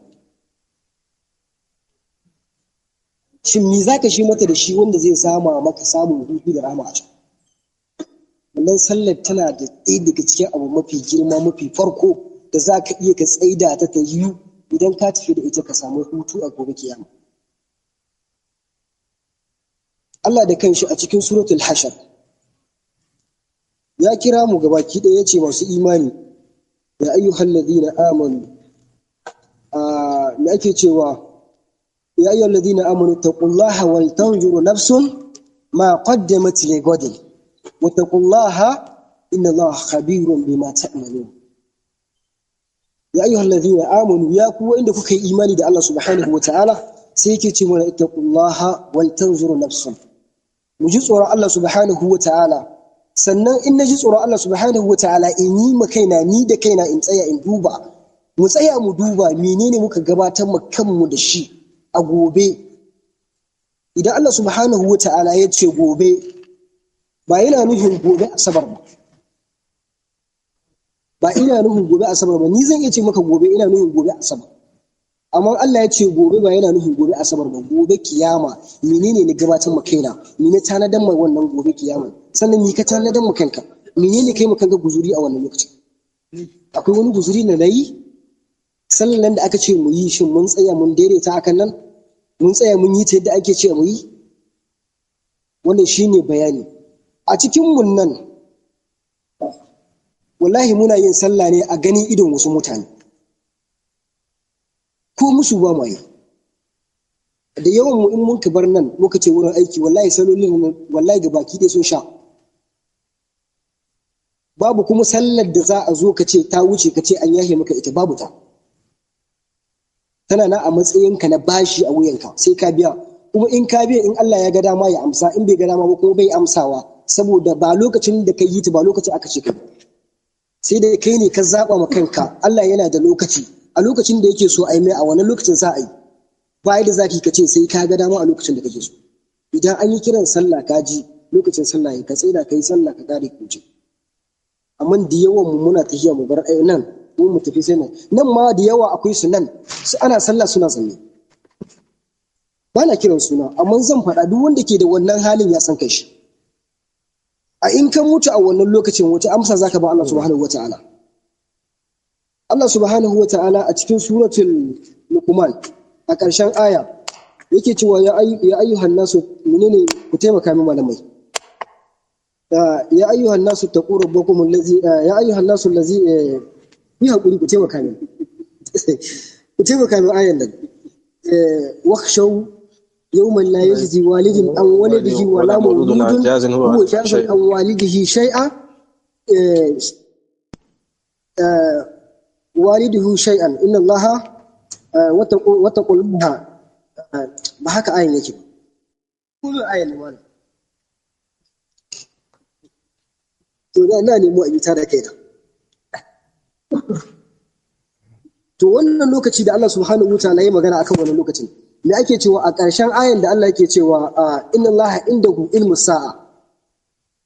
Shin me zaka shi mata da shi wanda zai sama maka samun hutu da rahama a can? Wannan sallar tana da ɗaya daga cikin abu mafi girma, mafi farko da za ka iya ka tsaida ta ta yiwu idan ka tafi da ita ka samu hutu a gobe kiyama. Allah da kanshi a cikin suratul Hashar ya kira mu gabaki ɗaya, ya ce masu imani, ya ayyuhal ladina amanu, me ake cewa? Ya ayyuhal ladina amanu taqullaha wal tanzuru nafsun ma qaddamat li ghadin wattaqullaha inna Allaha khabirun bima ta'malun. Ya ayyuhal ladhina amanu, ya ku wanda kuka yi imani da Allah subhanahu wataala, sai yake ce mana ittaqullaha wal tanzuru nafsun. Mu ji tsoron Allah subhanahu wataala. Sannan in na ji tsoron Allah subhanahu wataala, in yi ma kaina, ni da kaina in tsaya in duba, mu tsaya mu duba menene muka gabatar ma kanmu da shi a gobe. Idan Allah subhanahu wataala ya ce gobe, ba yana nufin gobe asabar ba, ba ina nufin gobe asabar ba. Ni zan iya ce maka gobe ina nufin gobe asabar, amma Allah ya ce gobe ba yana nufin gobe asabar ba, gobe kiyama. Menene ne gabatar ma kaina? Mene tanadan ma wannan gobe kiyama? Sannan ni ka tanadan ma kanka, menene kai ma kanka guzuri a wannan lokacin? Akwai wani guzuri na nayi? Sallan nan da aka ce mu yi, shin mun tsaya mun daidaita akan nan? Mun tsaya mun yi ta yadda ake ce mu yi? Wannan shine bayani. A cikin mun nan wallahi muna yin sallah ne a ganin idon wasu mutane, ko musu ba mu yi. Da yawan mu in mun bar nan muka ce wurin aiki, wallahi salolin nan wallahi ga baki ɗaya sun sha. Babu kuma sallar da za a zo ka ce ta wuce, ka ce an yahe maka ita, babu ta. Tana na a matsayinka na bashi a wuyanka, sai ka biya. Kuma in ka biya, in Allah ya ga dama ya amsa, in bai ga dama ba kuma bai amsawa, saboda ba lokacin da ka yi ta ba lokacin aka ce ka. Sai dai kai ne ka zaba ma kanka. Allah yana da lokaci, a lokacin da yake so a yi mai, a wannan lokacin za a yi. Ba yadda zaki ka ce sai ka ga dama a lokacin da kake so. Idan an yi kiran sallah, ka ji lokacin sallah, ka tsaya ka yi sallah, ka kare kuce. Amma da yawan mu muna tafiya mu bar nan, mu mu tafi sai nan. Nan ma da yawa akwai su nan, su ana sallah suna zanne. Ba na kiran suna, amma zan faɗa, duk wanda ke da wannan halin ya san kai shi. A in ka mutu a wannan lokacin, wace amsa zaka ba Allah subhanahu wataala? Allah subhanahu wataala a cikin suratul Luqman a ƙarshen aya yake cewa ya ayyuhan nasu, menene, ku taimaka min malamai. Ya ayyuhan nasu taqu rabbakum allazi, ya ayyuhan nasu allazi, yi hakuri ku taimaka min, ku taimaka min ayan nan. Wakhshaw yawman la yajzi walidun an waladihi wala mawludun huwa jazin an walidihi shay'a, waliduhu shay'an, inna allaha wattaqullaha. Ba haka ayan yake ba. Kuma ayan ne wannan. To na nemo a yi ta da kaina. To wannan lokaci da Allah subhanahu wataala ya magana akan wannan lokacin, me ake cewa a ƙarshen ayan da Allah yake cewa inna Allaha indahu ilmu sa'a?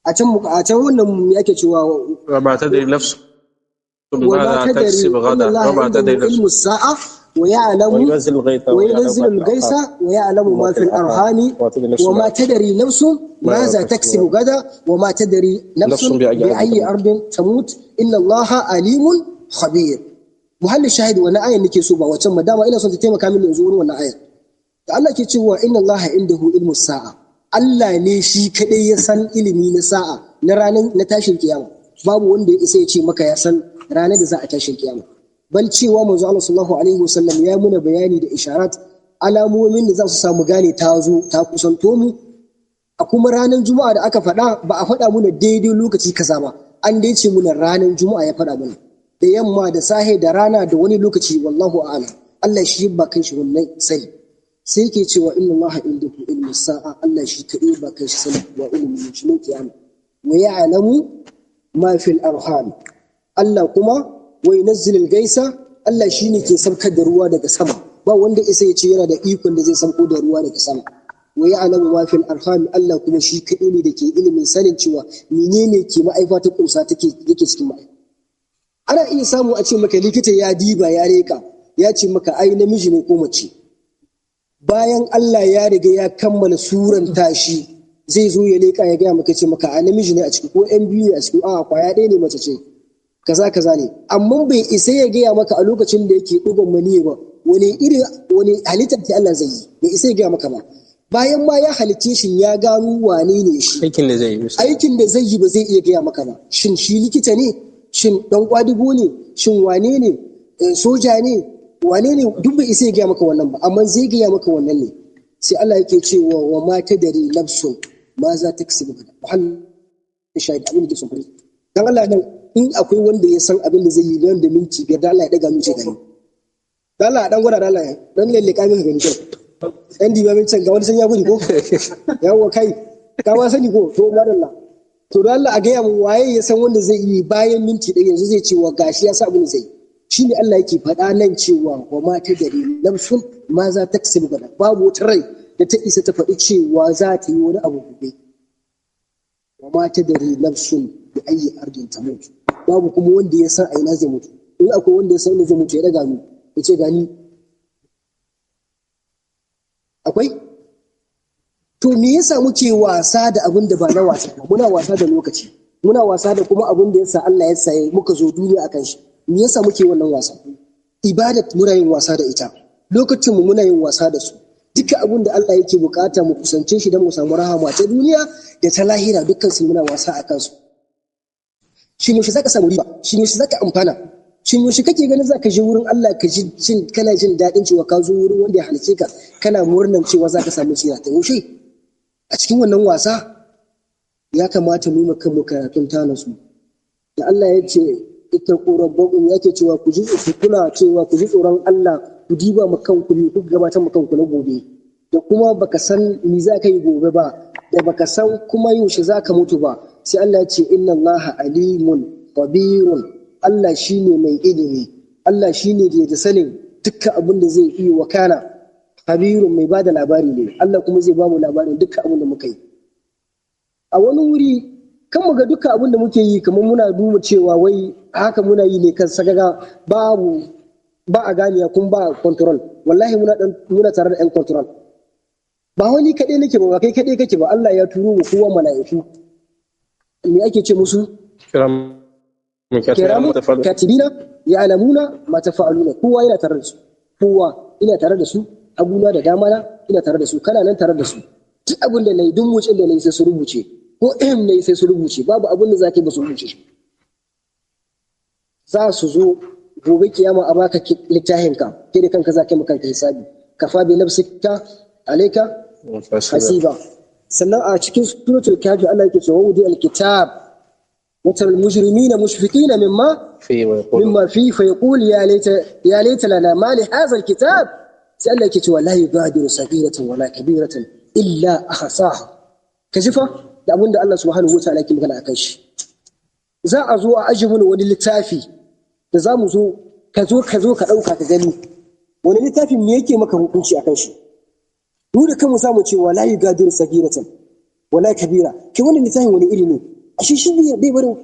A can wannan me ake cewa? Wa ma tadri nafsu bima taksib ghadan, wa ma tadri nafsu ilmu sa'a wa ya'lamu wa yunzilu al-ghaytha wa ya'lamu ma fil arhami wa ma tadri nafsun maza taksibu ghadan wa ma tadri nafsun bi ayyi ardin tamut inna Allaha alimun khabir. Muhallin shahidi wannan ayan nake so, ba wacan ma, dama ina son ta taimaka mini yanzu wurin wannan ayan da Allah ke cewa inna Allaha indahu ilmu sa'a. Allah ne shi kadai ya san ilimi na sa'a, na ranar na tashin kiyama. Babu wanda ya isa ya ce maka ya san ranar da za a tashin kiyama. Bal cewa manzo Allah sallallahu alaihi wasallam ya muna bayani da isharat, alamomin da za su samu gane ta zo ta kusanto mu. A kuma ranar juma'a da aka faɗa, ba a faɗa muna daidai lokaci kaza ba, an dai ce muna ranar juma'a ya faɗa muna, da yamma da sahe da rana da wani lokaci, wallahu a'lam. Allah shi ba kan shi wannan sani. Sai yake cewa inna Allaha indahu ilmu sa'a, Allah shi kaɗai ba kan shi sani wa ilmin shi ne kiyama. Wa ya'lamu ma fil arham, Allah kuma wa yunazzilul gaisa, Allah shine ke saukar da ruwa daga sama. Ba wanda isa ya ce yana da ikon da zai sauko da ruwa daga sama. Wa ya'lamu ma fil arham, Allah kuma shi kaɗai ne da ke ilimin sanin cewa menene ke ma'aifa ta kusa take yake cikin ma'aifa. Ana iya samu a ce maka likita ya diba ya reka ya ce maka ai namiji ne ko mace. Bayan Allah ya riga ya kammala suran tashi, zai zo ya leka ya gaya maka, ce maka a namiji ne a ciki ko yan biyu ne a ciki, a kwaya ɗaya ne, mace ce, kaza kaza ne. Amma bai isa ya gaya maka a lokacin da yake ɗigon maniyi ba wani iri wani halittar ta Allah zai yi, bai isa ya gaya maka ba. Bayan ma ya halicce shi ya gano wane ne shi, aikin da zai yi, aikin da zai yi ba zai iya gaya maka ba. Shin shi likita ne? Shin dan kwadigo ne? Shin wane ne? Soja ne? Wane ne? Duk bai isa ya gaya maka wannan ba, amma zai gaya maka wannan ne. Sai Allah yake cewa wa ma tadari nafsun ma za ta kasibu gada. Muhallin shahid abin da ke son fari. Dan Allah nan In akwai wanda ya san abin da zai yi nan da minti 5, da Allah ya daga mu ce gani. Da Allah dan gwada, da Allah dan lalle ka min gani kyau. Dan diba min can, ga wani san ya gudu ko? Yawwa, kai ka ma sani ko? To madalla. To da Allah a gaya mu waye ya san wanda zai yi bayan minti 1 yanzu zai ce wa gashi ya sa abin da zai yi. Shine Allah yake faɗa nan cewa wa ma tadri nafsun ma za ta kasibu gada. Babu wata rai da ta isa ta faɗi cewa za ta yi wani abu gobe. Wa ma tadri nafsun bi ayyi ardin tamut. Babu kuma wanda ya san a ina zai mutu. In akwai wanda ya san inda zai mutu, ya daga mu ya ce gani. Akwai? To me yasa muke wasa da abin da ba na wasa ba? Muna wasa da lokaci, muna wasa da kuma abin da yasa Allah ya saye muka zo duniya akan shi. Me yasa muke wannan wasa? Ibadat muna yin wasa da ita, lokacin mu muna yin wasa da su. Duka abin da Allah yake bukata mu kusance shi don mu samu rahama ta duniya da ta lahira, dukkan su muna wasa a kansu. Shin yaushe zaka samu riba? Shin yaushe zaka amfana? Shin yaushe kake ganin zaka je wurin Allah ka ji jin kana jin daɗin cewa ka zo wurin wanda ya halice ka, kana murnan cewa zaka samu tsira? Ta yaushe a cikin wannan wasa? Ya kamata mu yi kanmu karatun tanasu da Allah ya ce ittaqu rabbakum, yake cewa ku ji, ku kula cewa ku ji tsoron Allah, ku diba mu kanku ne ku gabatar mu kanku na gobe, da kuma baka san me za ka yi gobe ba, da baka san kuma yaushe za ka mutu ba. Sai Allah ya ce inna Allaha alimun khabirun. Allah shine mai ilimi, Allah shine da ya sanin dukkan abin da zai iya wakana. Khabirun, mai bada labari ne. Allah kuma zai bamu labarin dukkan abin da muka yi. A wani wuri kan mu ga dukkan abin da muke yi kamar muna duba cewa wai haka muna yi ne kan sagaga, babu ba a ganiya kun ba control. Wallahi muna tare da yan control. Ba wani kaɗai nake ba, ba kai kaɗai kake ba. Allah ya turo mu kowa mala'iku. Me ake ce musu? Kiramu katibina ya'lamuna ma tafa'aluna. Kowa yana tare da su, kowa ina tare da su, haguna da dama na ina tare da su, kana nan tare da su. Duk abin da nayi, duk motsin da nayi sai su rubuce, ko ehem nayi sai su rubuce. Babu abin da zaka yi ba su rubuce shi. Za su zo gobe kiyama a baka littafin ka, kai da kanka zaka yi kanka hisabi. Kafa bi nafsika alayka hasiba. Sannan a cikin suratul Kafi Allah yake cewa wudi alkitab wa taral mujrimina mushfiqina mimma fi fa yaqul ya laita lana ma li hadha alkitab. Sai Allah yake cewa la yugadiru saghiratan wala kabiratan illa ahsaha. Ka ji fa da abinda Allah subhanahu wa ta'ala yake magana akan shi. Za a zo a aji mana wani littafi da za mu zo ka zo ka ɗauka ka gani wani littafin me yake maka hukunci akan shi. Mu da kanmu samu cewa la yugadiru sagiratan wala kabira. Kai, wannan littafin wani iri ne? Ashe shi bai barin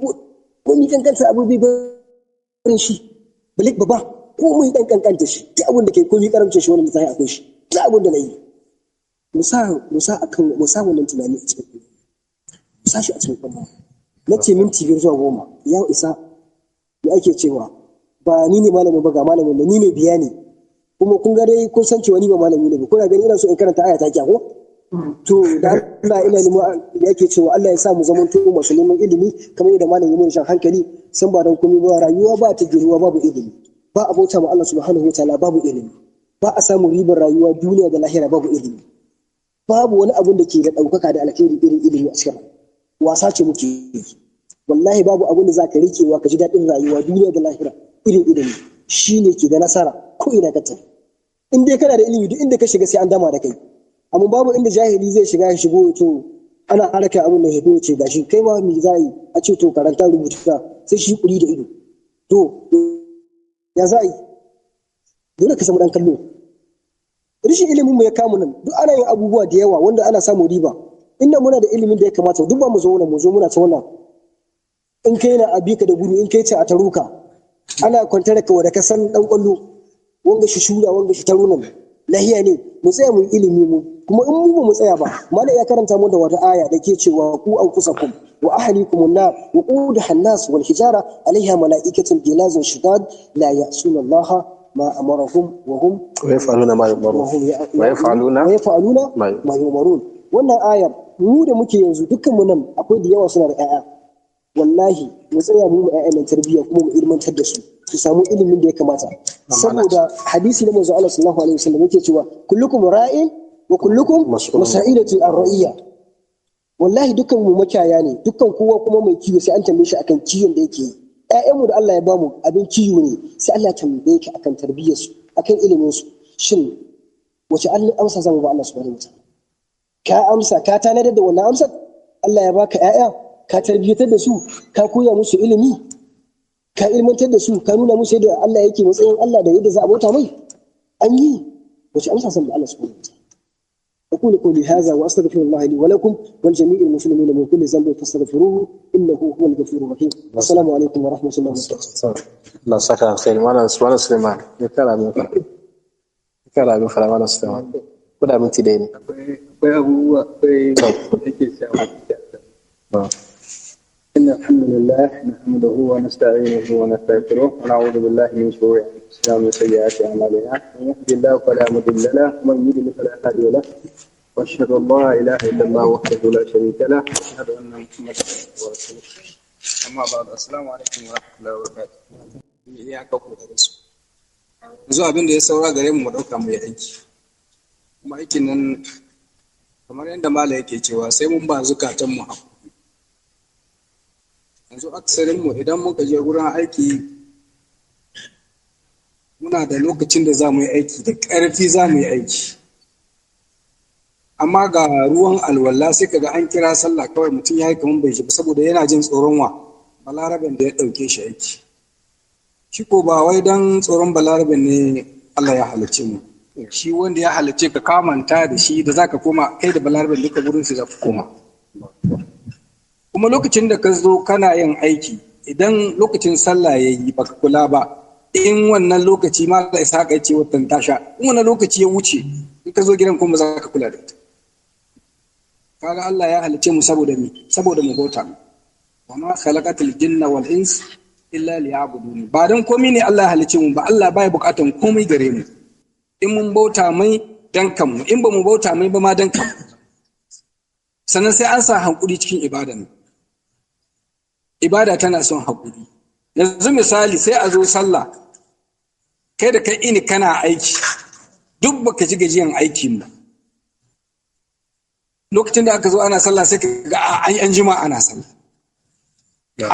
ko ni kankanta abu, bai barin shi balik baba ko mun dan kankanta shi. Duk abin da kai, ko ni karamce shi, wannan littafin akwai shi. Duk abin da nayi, mu sa akan mu sa wannan tunani a cikin, mu sa shi a cikin kwallo. Na ce minti 5 zuwa 10 ya isa. Me ake cewa? Ba ni ne malamin ba, ga malamin da ni ne biya ne. Kuma kun ga dai kun san cewa ni ba malami ne ba. Kuna gani ina so in karanta aya ta kiya ko? To da Allah ina nemo yake cewa Allah ya sa mu zaman to masu neman ilimi kamar yadda malam ya mun shan hankali. San ba dan komai ba, rayuwa ba ta giruwa babu ilimi, ba abota ma Allah subhanahu wataala babu ilimi, ba a samu ribar rayuwa duniya da lahira babu ilimi. Babu wani abun da ke da ɗaukaka da alkhairi irin ilimi. A cikin wasa ce muke yi. Wallahi babu abun da za ka rikewa ka ji daɗin rayuwa duniya da lahira irin ilimi. Shine ke da nasara ko ina ka tafi. In dai kana da ilimi, duk inda ka shiga sai an dama da kai. Amma babu inda jahili zai shiga ya shigo, to ana harka abin da ya ce gashi kai ma me za yi, a ce to karanta, rubuta, sai shi kuri da ido. To ya za yi? Dole ka samu dan kallo. Rashin ilimin mu ya kamu nan. Duk ana yin abubuwa da yawa wanda ana samun riba. Inda muna da ilimin da ya kamata, duk ba mu zo nan mu zo muna ta wannan. In kai na abi ka da gudu, in kai ce a taruka, ana kwantar ka wanda ka san dan kwallo, wanga shi shura, wanga shi taro nan. Lahiya ne mu tsaya mu ilimi mu. Kuma in mu ba mu tsaya ba, malam ya karanta mu da wata aya da ke cewa ku anfusakum wa ahlikum an-nar wa qudaha an-nas wal hijara alaiha mala'ikatun gilazun shidad la ya'suna Allah ma amarahum wa hum wa yaf'aluna ma yu'marun. Wa yaf'aluna wa yaf'aluna ma yu'marun. Wannan ayar, mu da muke yanzu dukkan mu nan akwai da yawa suna da 'ya'ya. Wallahi mu tsaya mu 'ya'yan nan tarbiyya, kuma mu ilmantar da su, su samu ilimin da ya kamata. Saboda hadisi na manzo Allah sallallahu alaihi wasallam yake cewa kullukum ra'in wa kullukum mas'ilatu ar-ra'iyya. Wallahi dukkan mu makiyaya ne, dukkan kowa kuma mai kiwo sai an tambaye shi akan kiwon da yake yi. Ƴaƴanmu da Allah ya bamu abin kiwo ne, sai Allah ya tambaye ka akan tarbiyyar su, akan ilimin su. Shin wace amsa zamu ba Allah subhanahu wataala? Ka amsa, ka tanadar da wannan amsar? Allah ya baka ƴaƴa, ka tarbiyyatar da su, ka koya musu ilimi, ka ilmantar da su, ka nuna musu yadda Allah yake, matsayin Allah da yadda za a bauta mai. An yi wace amsa zan ba Allah subhanahu wataala? أقول قولي هذا وأستغفر الله لي ولكم ولجميع المسلمين من كل ذنب فاستغفروه إنه هو الغفور الرحيم. السلام عليكم ورحمة الله وبركاته. Allah saka alkhairi malam, malam Suleiman. Ya kara min fara. Ya kara min fara, malam Suleiman. Ko da minti ɗaya ne. Akwai abubuwa, akwai yake cewa. إن الحمد لله نحمده ونستعينه ونستغفره ونعوذ بالله من شرور أنفسنا ومن سيئات أعمالنا، من يهدي الله فلا مضل له ومن يضلل فلا هادي له، وأشهد أن لا إله إلا الله وحده لا شريك له، وأشهد أن محمدا عبده ورسوله. أما بعد، السلام عليكم ورحمة الله وبركاته. Iyaka kokarin su. Yanzu abin da ya saura gare mu, mu ɗauka mu yi aiki. Kuma aikin nan, kamar yadda Malam yake cewa, sai mun ba zukatanmu haƙuri. Yanzu aksarinmu idan muka je wurin aiki, muna da lokacin da za mu yi aiki da ƙarfi, za mu yi aiki, amma ga ruwan alwala sai kaga an kira sallah kawai mutum ya yi kamar bai shi ba, saboda yana jin tsoron wa balaraben da ya ɗauke shi aiki. Shi ko ba wai don tsoron balaraben ne Allah ya halicce mu. Shi wanda ya halicce ka kamanta da shi da zaka koma, kai da balaraben duka gurin su za ku koma. Kuma lokacin da ka zo kana yin aiki, idan lokacin sallah ya yi baka kula ba, in wannan lokaci ma da isa ka ce watan tasha, in wannan lokaci ya wuce, in ka zo gidan kuma za ka kula da ita. Kaga Allah ya halicce mu saboda mi? Saboda mu bauta mu. Wa ma khalaqatul jinna wal ins illa liya'budun. Ba dan komai ne Allah ya halicce mu ba. Allah baya bukatan komai gare mu. In mun bauta mai dan kanmu, in ba mu bauta mai ba ma dan kanmu. Sannan sai an sa hankuri cikin ibadan. Ibada tana son haƙuri. Yanzu misali, sai a zo sallah, kai da kai ini kana aiki, duk baka ji gajiyan aikin ba. Lokacin da aka zo ana sallah, sai ka ga an jima ana sallah,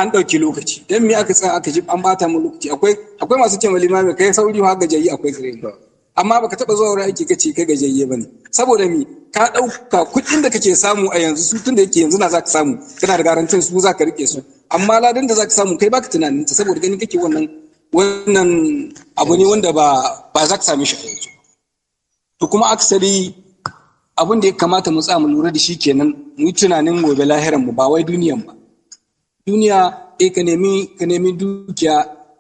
an ɗauki lokaci. Dan me aka tsaya aka ji an bata mu lokaci? Akwai masu cewa limami kai sauri ma gajiyayi akwai gare ni. Amma baka taba zuwa wurin aiki kace kai gajiyayye bane. Saboda mi? Ka ɗauka kuɗin da kake samu a yanzu, su tun da yake yanzu na zaka samu, kana da garantin su zaka rike su, amma ladan da zaka samu kai baka tunanin ta, saboda ganin kake wannan abu ne wanda ba za ka same shi a yanzu. To kuma aksari abin da ya kamata mu tsaya mu lura da shi kenan, mu yi tunanin gobe lahiran mu, ba wai duniyan ba. Duniya eh, ka nemi dukiya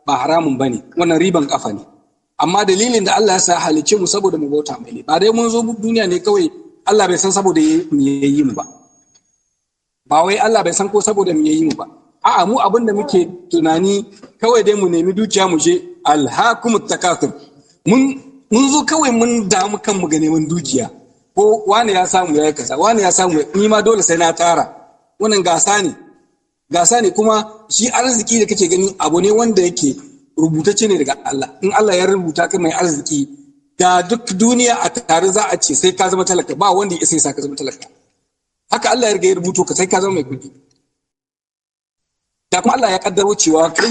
ba haramun bane, wannan riban kafa ne. Amma dalilin da Allah ya sa halicce mu saboda mu bauta mai ne. Ba dai mun zo duniya ne kawai Allah bai san saboda mu yayi mu ba. Ba wai Allah bai san ko saboda mu yayi mu ba. A'a, mu abin da muke tunani kawai dai mu nemi dukiya mu je. Alhakumut takathur. Mun zo kawai mun damu kanmu ga neman dukiya, ko wani ya samu ya yi kaza, wani ya samu, ni ma dole sai na tara. Wannan gasa ne, gasa ne. Kuma shi arziki da kake gani abu ne wanda yake rubutacce ne daga Allah. In Allah ya rubuta ka mai arziki, da duk duniya a tare za a ce sai ka zama talaka, ba wanda ya isa ka zama talaka. Haka Allah ya riga ya rubuto ka sai ka zama mai kuɗi. Da kuma Allah ya kaddaro cewa kai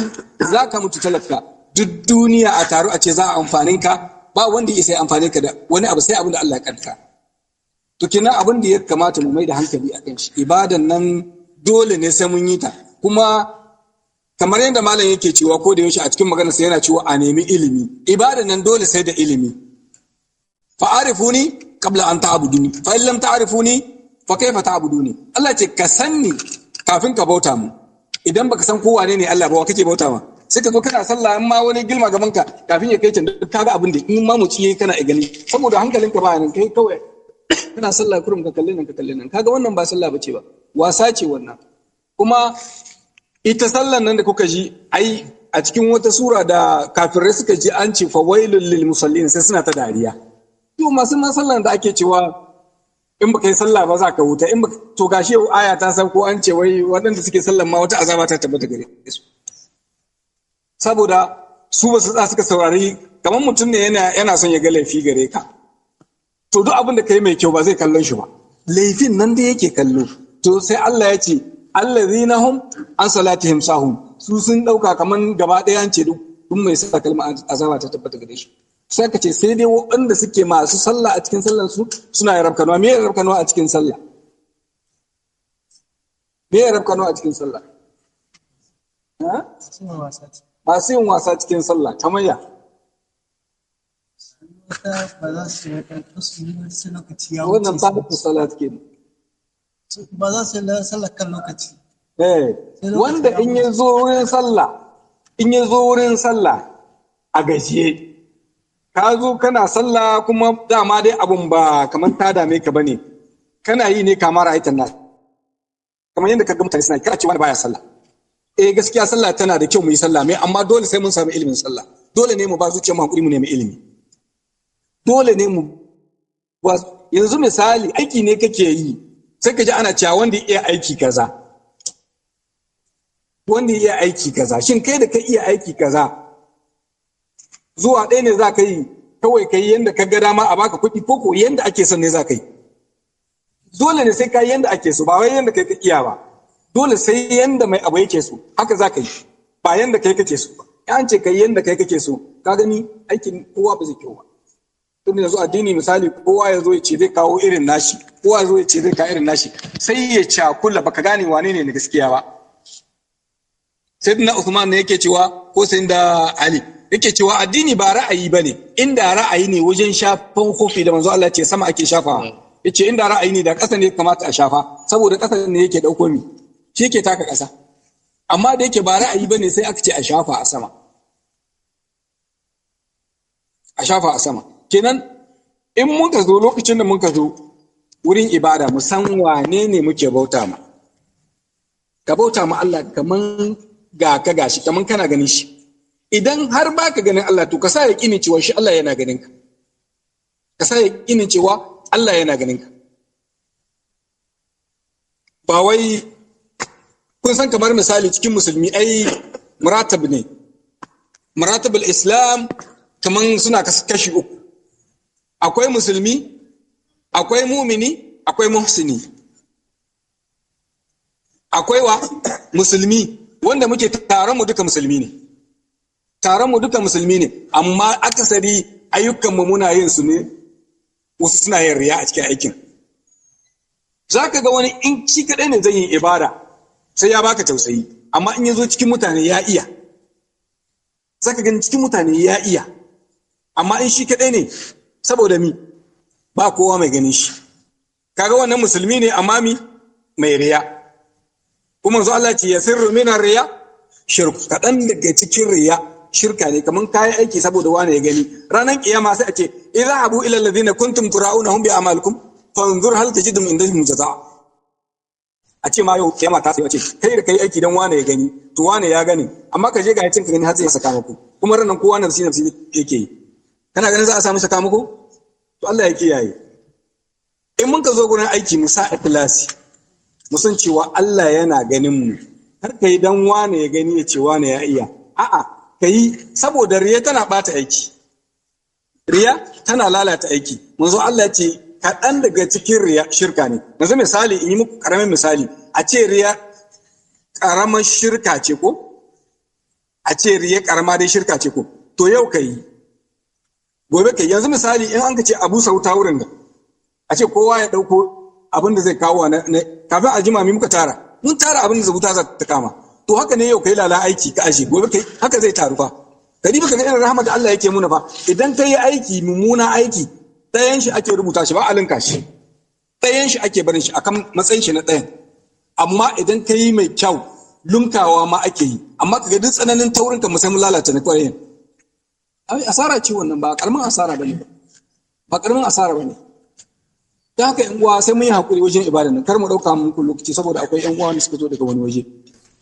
za ka mutu talaka, duk duniya a taru a ce za a amfanin ka, ba wanda ya isa ya amfane ka da wani abu sai abin da Allah ya kaddara. To kenan abin da ya kamata mu mai da hankali a kan shi, ibadan nan dole ne sai mun yi ta. Kuma kamar yadda malam yake cewa ko da yaushe a cikin maganarsa, yana cewa a nemi ilimi. Ibadan nan dole sai da ilimi. Fa'arifuni qabla an ta'buduni, fa in lam ta'rifuni fa kaifa ta'buduni? Allah ce ka sanni kafin ka bauta mu. Idan baka san ko wane ne Allah ba, wa kake bauta ma? Sai ka zo kana sallah, in ma wani gilma gaban ka kafin ya kai can, duk kaga abin da in ma muci yayi kana gani, saboda hankalinka ba nan. Kai kawai kana sallah kurum, ka kalle nan, ka kalle nan. Kaga wannan ba sallah bace ba, wasa ce wannan. Kuma ita sallan nan da kuka ji, ai a cikin wata sura da kafirai suka ji an ce fa wailul lil musallin, sai suna ta dariya. To masu ma sallan da ake cewa in baka yi sallah ba za ka wuta, in baka, to gashi yau aya ta sauko an ce wai waɗanda suke sallan ma wata azaba ta tabbata gare su, saboda su ba su tsaya suka saurari. Kamar mutum ne yana son ya ga laifi gare ka, to duk abin da kai mai kyau ba zai kallon shi ba, laifin nan da yake kallo. To sai Allah ya ce allazina hum an salatihim sahun. Su sun ɗauka kaman gaba ɗaya an ce duk mai sa kalma azaba ta tabbata gare shi. Sai ka ce sai dai waɗanda suke masu sallah a cikin sallan su suna yin rafkanuwa. Me ya rafkanuwa a cikin sallah? Me ya rafkanuwa a cikin sallah? Masu yin wasa cikin sallah kamar ya? Wannan tabbata salat ke. Ba za su yi sallah kan lokaci. Wanda in ya zo wurin sallah, in ya zo wurin sallah a gajiye, ka zo kana sallah kuma dama dai abun ba kamar ta dame ka bane, kana yi ne kamar ra'aitan nas, kamar yadda ka ga mutane suna kira cewa wani baya sallah. Eh, gaskiya sallah tana da kyau mu yi sallah mai, amma dole sai mun samu ilimin sallah. Dole ne mu ba zuciyar mu hakuri mu nemi ilimi. Dole ne mu ba. Yanzu misali aiki ne kake yi, sai ka ji ana cewa wanda ya iya aiki kaza, wanda ya iya aiki kaza. Shin kai da ka iya aiki kaza, zuwa ɗaya ne za ka yi kawai ka yi yadda ka ga dama a baka kuɗi, ko ko yadda ake son ne za ka yi? Dole ne sai ka yi yadda ake so, ba wai yadda kai ka iya ba. Dole sai yadda mai abu yake so haka za ka yi, ba yadda kai kake so ba. An ce ka yi yadda kai kake so, ka gani aikin kowa ba zai kyau ba. Tun yanzu addini misali, kowa ya zo ya ce zai kawo irin nashi, kowa ya zo ya ce zai kawo irin nashi, sai ya cakula, baka gane wane ne na gaskiya ba. Sayyidina Uthman ne yake cewa, ko sayyidina Ali yake cewa, addini ba ra'ayi bane. Inda ra'ayi ne, wajen shafan kofi da manzo Allah ce sama ake shafawa, yace inda ra'ayi ne da ƙasa ne kamata a shafa, saboda ƙasa ne yake dauko mi, shi yake taka ƙasa. Amma da yake ba ra'ayi bane, sai aka ce a shafa a sama, a shafa a sama. Kenan in muka zo, lokacin da muka zo wurin ibada, mu san wane ne muke bauta ma. Ka bauta ma Allah kaman ga ka gashi, kaman kana ganin shi. Idan har baka ganin Allah, to ka sa yaqinin cewa shi Allah yana ganin ka. Ka sa yaqinin cewa Allah yana ganin ka. Ba wai kun san kamar misali cikin musulmi ai muratab ne. Muratabul Islam kaman suna kashi uku. Akwai musulmi, akwai mumini, akwai muhsini. Akwai wa musulmi wanda muke taron mu duka musulmi ne. Taron mu duka musulmi ne, amma akasari ayyukan mu muna yin su ne, wasu suna yin riya a cikin aikin. Zaka ga wani in shi kadai ne zai yi ibada sai ya baka tausayi, amma in ya zo cikin mutane ya iya. Zaka gani cikin mutane ya iya, amma in shi kadai ne, saboda mi ba kowa mai ganin shi. Kaga wannan musulmi ne, amma mi mai riya. Kuma manzo Allah ce ya sirru minar riya shirku. Kaɗan daga cikin riya shirka ne, kaman kayan aiki saboda wani ya gani. Ranar kiyama sai a ce idhabu ila alladhina kuntum tura'unahum bi a'malikum fanzur hal tajidum indahum jazaa. A ce ma yau kiyama ta sai ce kai da kai aiki dan wane ya gani, to wane ya gani, amma ka je ga cin ka gani har sai ya saka muku. Kuma ranar kowa nafsi nafsi yake yi, kana ganin za a samu sakamako? To Allah ya kiyaye. In mun ka zo gurin aiki mu sa ikhlasi, mu san cewa Allah yana ganin mu. Har kai dan wane ya gani ya ce wane ya iya. A'a, kai saboda riya tana bata aiki, riya tana lalata aiki. Manzo Allah ya ce kaɗan daga cikin riya shirka ne. Yanzu misali in yi muku ƙaramin misali, a ce riya ƙaramar shirka ce ko? A ce riya ƙarama dai shirka ce ko? To yau ka yi, gobe ka yi. Yanzu misali in an ka ce abu sauta wurin da, a ce kowa ya ɗauko abin da zai kawo na kafin a jima mi muka tara, mun tara abin da wuta za ta kama. To haka ne yau ka yi lala aiki ka aje, gobe ka yi, haka zai taru fa. Ka diba ka ga irin rahama da Allah yake muna fa. Idan ka yi aiki mummuna aiki, ɗayan shi ake rubuta shi, ba a linka shi, ɗayan shi ake barin shi akan matsayin shi na ɗayan. Amma idan ka yi mai kyau, lunkawa ma ake yi. Amma ka ga duk tsananin taurin ka musamman lalata na kwarai. Ai asara ce wannan, ba karamin asara bane, ba karamin asara bane. Ta haka yan uwa sai mun yi hakuri wajen ibada nan, kar mu ɗauka muku lokaci saboda akwai yan uwa wanda suka zo daga wani waje.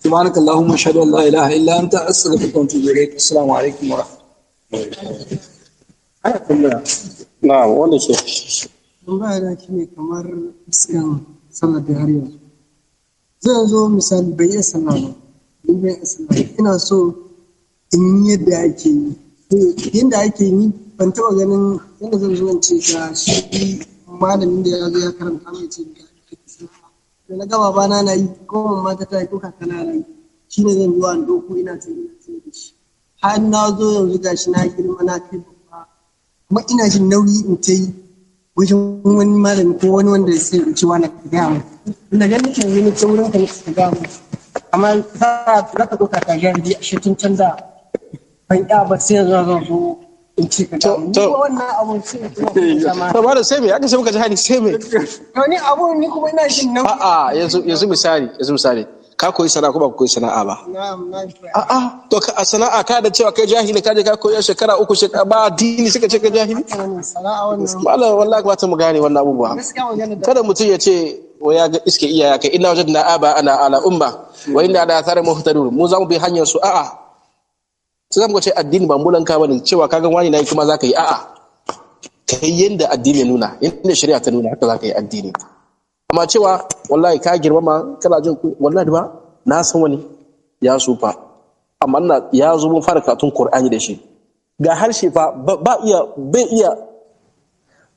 Subhanaka allahumma ashhadu an la ilaha illa anta astaghfiruka wa atubu ilaik. Assalamu alaikum wa rahmatullahi. Ana tambaya. Na'am, wanda ke. Tambaya da shi ne kamar fuskan sallar da har yanzu. Zan zo misali bai iya sallah ba, ni bai iya sallah ba. Ina so in yi yadda ake yi. To, yadda ake yi ban taɓa ganin yadda zan zo in ce ga shi malamin da ya zo ya karanta mai ce ga yadda ake sallah. Da na ga babana na yi, ko mamma ta yi, ko kakana na yi. Shine zan zuwa in ɗauko ina ta ina ta da shi. Har na zo yanzu gashi na girma na kai babba. Kuma ina jin nauyi in ta yi wajen wani malami ko wani wanda ya sai in ci wani ka gaya mu. Inda ganin ke yanzu ni ta wurin ka ne ka gaya mu. Amma za ka ɗauka ka jahili a shi tun canza ban iya ba sai yanzu zan zo in ci ka gaya mu. Ni kuma wannan abun sai in kuma zama. To ba da sai me aka ce muka jahili sai me? To ni abun ni kuma ina jin nauyi. A'a, yanzu misali ka koyi sana'a ko ba ka koyi sana'a ba? Na'am, na koya. A'a, to ka a sana'a ka da cewa kai jahili, ka je ka koyi shekara 3, shekara ba addini suka ce ka jahili? Wannan sana'a wannan. Malam, wallahi kamata mu gane wannan abubuwa. Gaskiya magana da Kada mutum ya ce wa ya ga iske iyaya kai, inna wajadna aba ana ala umma wa inna ala athari muhtadun, mu za mu bi hanyar su. A'a, sai za mu ce addini ba mulanka bane cewa kaga wani nayi kuma zaka yi. A'a, kai yanda addini ya nuna, yanda shari'a ta nuna, haka zaka yi addini. Amma cewa wallahi ka girmama kana jin wallahi ba na san wani ya sufa, amma ina ya zo mun fara karatun Qur'ani da shi, ga harshe fa ba iya, bai iya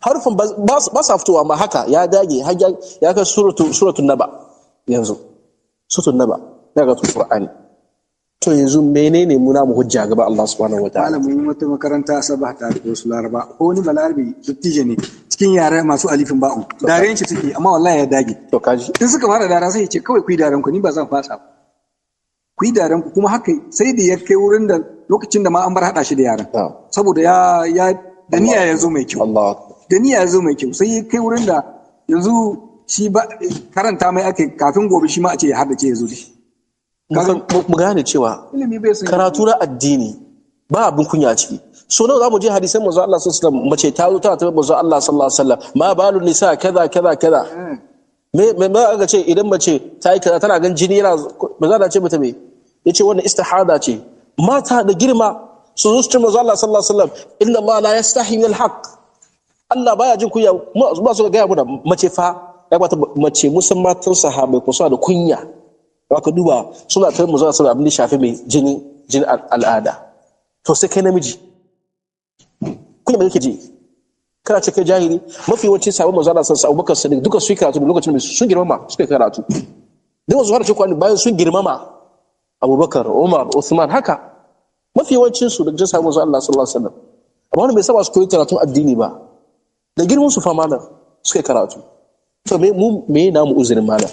harfin ba sa fitowa, amma haka ya dage har ya kai suratul naba. Yanzu suratul naba ya ga Qur'ani. To yanzu menene mu namu hujja gaba Allah subhanahu wataala? Malamin wata makaranta sabah ta da wasu Laraba ko wani Balarabe dattijo ne cikin yare masu alifin ba'u, daren shi suke, amma wallahi ya dage. To kaji. In suka fara dara sai ya ce kawai ku yi daren ku, ni ba zan fasa ba, ku yi daren ku. Kuma haka sai da ya kai wurin da lokacin da ma an bar hada shi da yaran, saboda ya da niyya ya zo mai kyau. Allah. Da niyya ya zo mai kyau, sai ya kai wurin da yanzu shi ba karanta mai ake, kafin gobe shi ma a ce ya haddace ya zo da shi. Mu gane cewa ilimi bai son karatu na addini ba abin kunya a ciki. So nawa zamu je hadisan manzo Allah sallallahu alaihi wasallam, mace ta zo tana tambayar manzo Allah sallallahu alaihi wasallam, ma balu nisa kaza kaza kaza. Me aka ce idan mace ta yi kaza, tana gan jini yana, manzo Allah ce mata me yace? Wannan istihada ce. Mata da girma su zo su ce manzo Allah sallallahu alaihi wasallam, inna Allah la yastahi min al-haqq, Allah baya jin kunya. Ba su ga muna mace fa ya kamata mace musamman matan sahabbai ko suna da kunya. Aka duba suna ta mu zuwa suna abin da shafi mai jini al'ada. To sai kai namiji kunya mai kake ji kana ce kai jahili? Mafi yawancin sabon manzo Allah sallallahu alaihi wasallam, Abubakar Sadiq, duka su yi karatu lokacin da sun girmama suka yi karatu. Duk wasu har ce kwani bayan sun girmama, Abubakar, Umar, Uthman, haka mafi yawancin su daga sabon manzo Allah sallallahu alaihi wasallam. Amma wani bai saba su koyi karatun addini ba, da girman su fa malam suka yi karatu. To me mu, me na mu uzurin malam,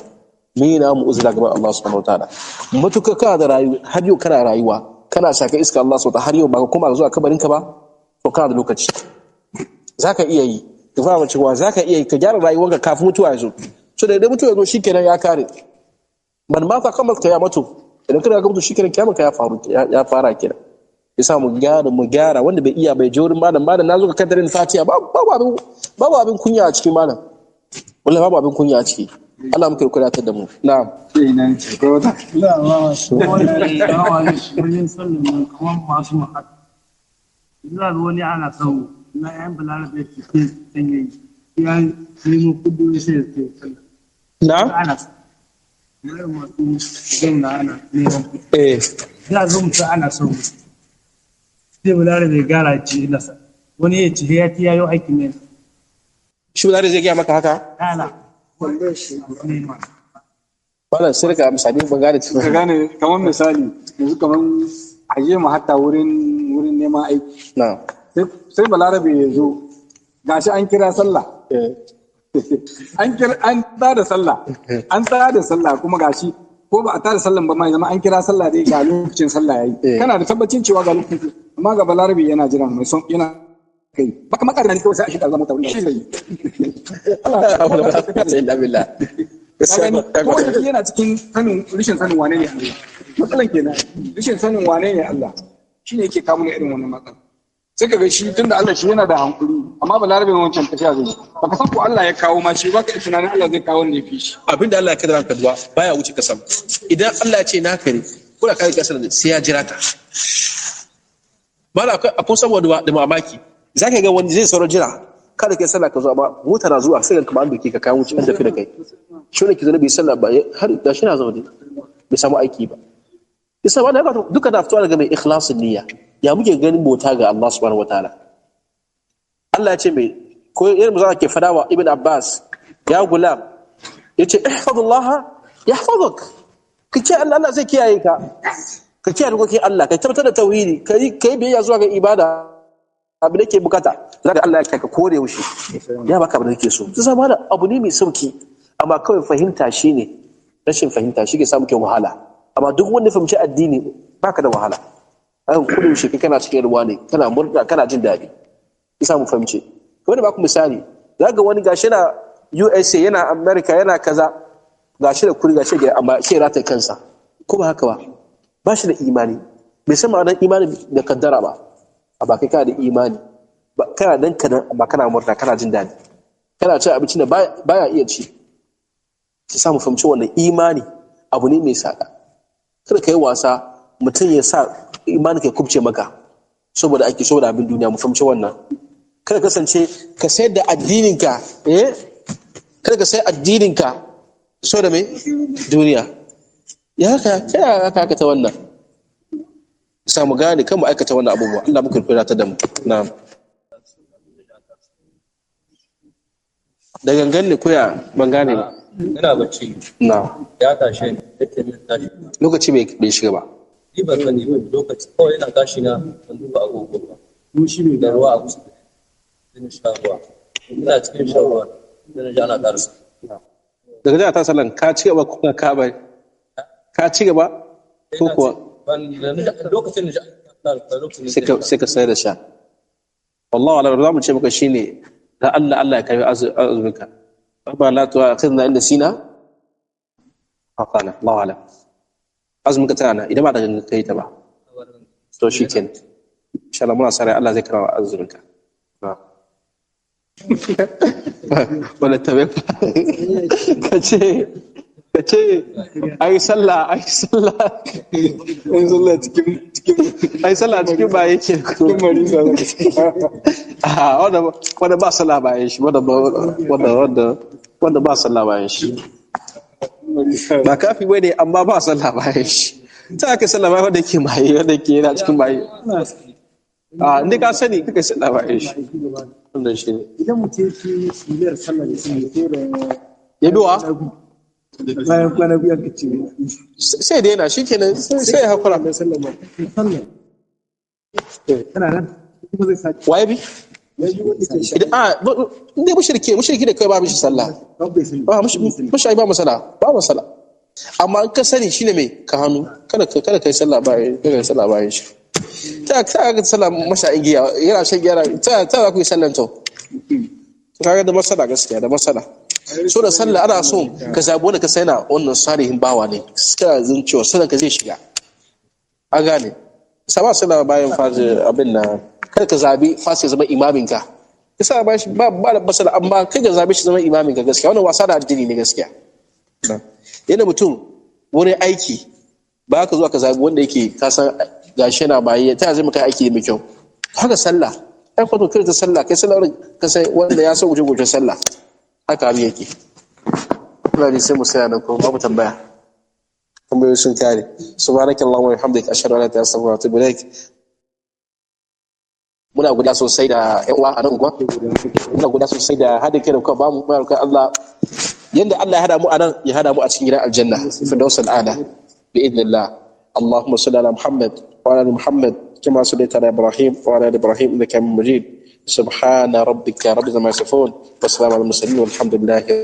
me na mu uzura gaban Allah subhanahu wataala? Matuka kana da rayuwa har yau, kana rayuwa, kana shaka iska Allah subhanahu wataala, har yau ba ka koma zuwa kabarin ka ba, to kana da lokaci zaka iya yi ka fara cewa zaka iya yi ka gyara rayuwarka kafin mutuwa ya zo. So da idan mutuwa ya zo shikenan ya kare. Man mata kamar kiyamatu, idan kana ga mutu shikenan kiyamar ka ya faru, ya fara kenan. Yasa mu gyara, mu gyara. Wanda bai iya bai je wurin malam. Malam, nazo ka kaddarin Fatiha. Babu abin kunya a cikin malam, wallahi babu abin kunya a ciki. Allah muke kula da mu. Na'am. Sai na ce ko wata. Wajen sallan nan kamar masu mahar za ga wani ana sau na yan Balarabe ke ce san yayi ya nemo kudi sai ya ce sallah. Na'am. Ana sau masu zauna ana neman kudi. Za a zo mutum ana sau sai Balarabe gara ce nasa, wani ya ce ya ci ya yi aikin ne. Shi ba zai gaya maka haka? Ala nema. Malam, sai ka misali, ban gane Ka cikin. Gane kamar misali yanzu kamar a je mu hatta wurin neman aiki, sai Balarabe ya zo, gashi an kira sallah, an kira, an tada sallah, an tada sallah, kuma gashi ko ba a tada sallan ba ma, zama an kira sallah dai, ga lokacin sallah yayi, kana da tabbacin cewa ga lokacin, amma ga Balarabe yana jiran mai son yana kai baka maka da ni kawai sai a shiga zama ta wurin shi zai Illa billah. Ka gani ko wanda yana cikin sanin rashin sanin wane ne Allah. Matsalan kenan, rashin sanin wane ne Allah shine yake kawo mana irin wannan matsala. Sai ka ga shi tunda Allah shi yana da hankuri, amma Balarabe wancan tafiya zai baka san ko Allah ya kawo ma shi baka tunanin Allah zai kawo ne fi shi. Abinda Allah ya kaddara ka duwa baya wuce ka samu. Idan Allah ya ce naka ne, ko da ka riga sanin, sai ya jira ka. Mala akwai saboda da mamaki zaka ga wani zai sauro jira kada kai sallah ka zo, amma mota na zuwa sai ka kamar an doke ka, kayan wuce an tafi da kai. Shi ne ki zo bai sallah ba, har da shi na zaune bai samu aiki ba. Isa wannan haka duka na fitowa daga mai ikhlasin niyya. Ya muke ganin bauta ga Allah subhanahu wataala? Allah ya ce mai ko irin mu ke fadawa Ibn Abbas, ya gulam, yace ihfazullah yahfazuk. Ka ce Allah, Allah zai kiyaye ka. Ka kiyaye dokokin Allah, ka tabbatar da tauhidi, ka yi biyayya zuwa ga ibada, abin da ke bukata zaka Allah ya kiyaye ka kore yaushe, ya baka abin da kake so. To zama da abu ne mai sauki, amma kawai fahimta shine rashin fahimta shi ke samu ke wahala. Amma duk wanda fahimci addini baka da wahala. Ayan kore yaushe kai kana cikin ruwa ne, kana murna, kana jin daɗi. Ki samu fahimci. Kamar da baku misali, zaka wani gashi yana USA, yana America, yana kaza, gashi da kuri, gashi da, amma shi rata kansa, ko ba haka ba? Ba shi da imani, bai san ma'anar imani da kaddara ba. Amma kai kana da imani, kana nan kadan, amma kana murna, kana jin daɗi, kana cin abincin da baya iya ci. Ki samu fahimci wannan imani abu ne mai saka. Kada ka yi wasa mutum ya sa imani ka kubce maka saboda ake saboda abin duniya. Mu fahimci wannan. Kada kasance ka sayar da addininka, eh, kada ka sayar addininka saboda mai duniya. Ya haka ta yaya aka aikata wannan? Samu gane kan mu aikata wannan abubuwa. Allah muka rufe ta da mu. Na'am, da gangan ne koya? Ban gane ba. Ina bacci. Na'am. Ya tashe ni, ya ce min tashi. Lokaci bai shiga ba. Ni ban sani ba lokaci, kawai ina tashi na ban duba agogo ba. Mu shi bai Da ruwa a kusa. Sai na sha ruwa. Ina cikin shan ruwa. Sai na ji ana ƙarsa. Daga jiya ta sallan ka ci gaba ko ka bari? Ka ci gaba ko kuwa? Ban da na ji lokacin da ji ana ƙarsa lokacin sai ka sai ka sayar da sha. Wallahu a'lam. Za mu ce maka shine da Allah Allah ya karbi azuminka. Rabbana la tu'akhidhna in nasina akhtana. Allahu a'lam. Azuminka tana nan idan ba da gangan kai ta ba. To shikenan, insha Allah muna sa rai Allah zai karba azuminka. Na'am. Wala tabe ka ce ai sallah, ai sallah. Ai sallah cikin cikin Ai sallah cikin ba yake. Cikin marisa. Ah, wanda ba sallah bayan shi, wanda ba sallah bayan shi. Marisa. Ba kafi bane, amma ba sallah bayan shi. Ta aka sallah bayan wanda ke maye, wanda ke yana cikin maye. A inda ka sani kaka sallah bayan shi. Wannan shi ne. Idan mutum yake niyyar sallah da shi Ya duwa bayan kwana biyu aka ce sai daina shikenan, sai ya hakura. na sallah ma sallah tana nan kuma zai sake. Waye bi? Ya ji wanda ke sha. Idan a inda mushrike da kai ba mishi sallah. Ba bai sani. Ba mushi, ba masala, ba masala. Amma in ka sani shine mai ka hannu, kada kai sallah bayan, kada kai sallah bayan shi. Ta ga sallah masha giya, yana shan giya, ta za ku yi sallan? To kaga da masala, gaskiya da masala. So da sallah ana so ka zabi wanda ka sai na wannan salihin bawa ne, kana zan cewa sallan ka zai shiga. An gane sama sallah bayan faji abin nan, kada ka zabi fasi ya zama imamin ka. Yasa ba shi ba da masala, amma kai ka zabi shi zama imamin ka, gaskiya wannan wasa da addini ne gaskiya. Yana mutum wurin aiki ba ka zuwa ka zabi wanda yake ka san gashi yana bayi, ta zai maka aiki mai kyau. Haka sallah ai kwato kai ta sallah, kai sallah wurin ka sai wanda ya san guje-guje sallah, haka abin yake. Ina ji sai mu saya da kuma babu tambaya, tambayoyi sun kare. Subhanakallahumma wa bihamdika, ashhadu an la ilaha illa anta, astaghfiruka wa atubu ilaik. Muna godiya sosai da ƴan uwa a nan unguwa, muna godiya sosai da haɗin kai da kuka bamu. Muna roƙon Allah yanda Allah ya hada mu a nan, ya hada mu a cikin gidan aljanna firdaus al'ala bi idnillah. Allahumma salli ala Muhammad wa ala ali Muhammad kama sallaita ala Ibrahim wa ala ali Ibrahim innaka Hamidum Majid. Subhana rabbika rabbil izzati amma yasifun wa salamun ala al mursalin, walhamdulillahi.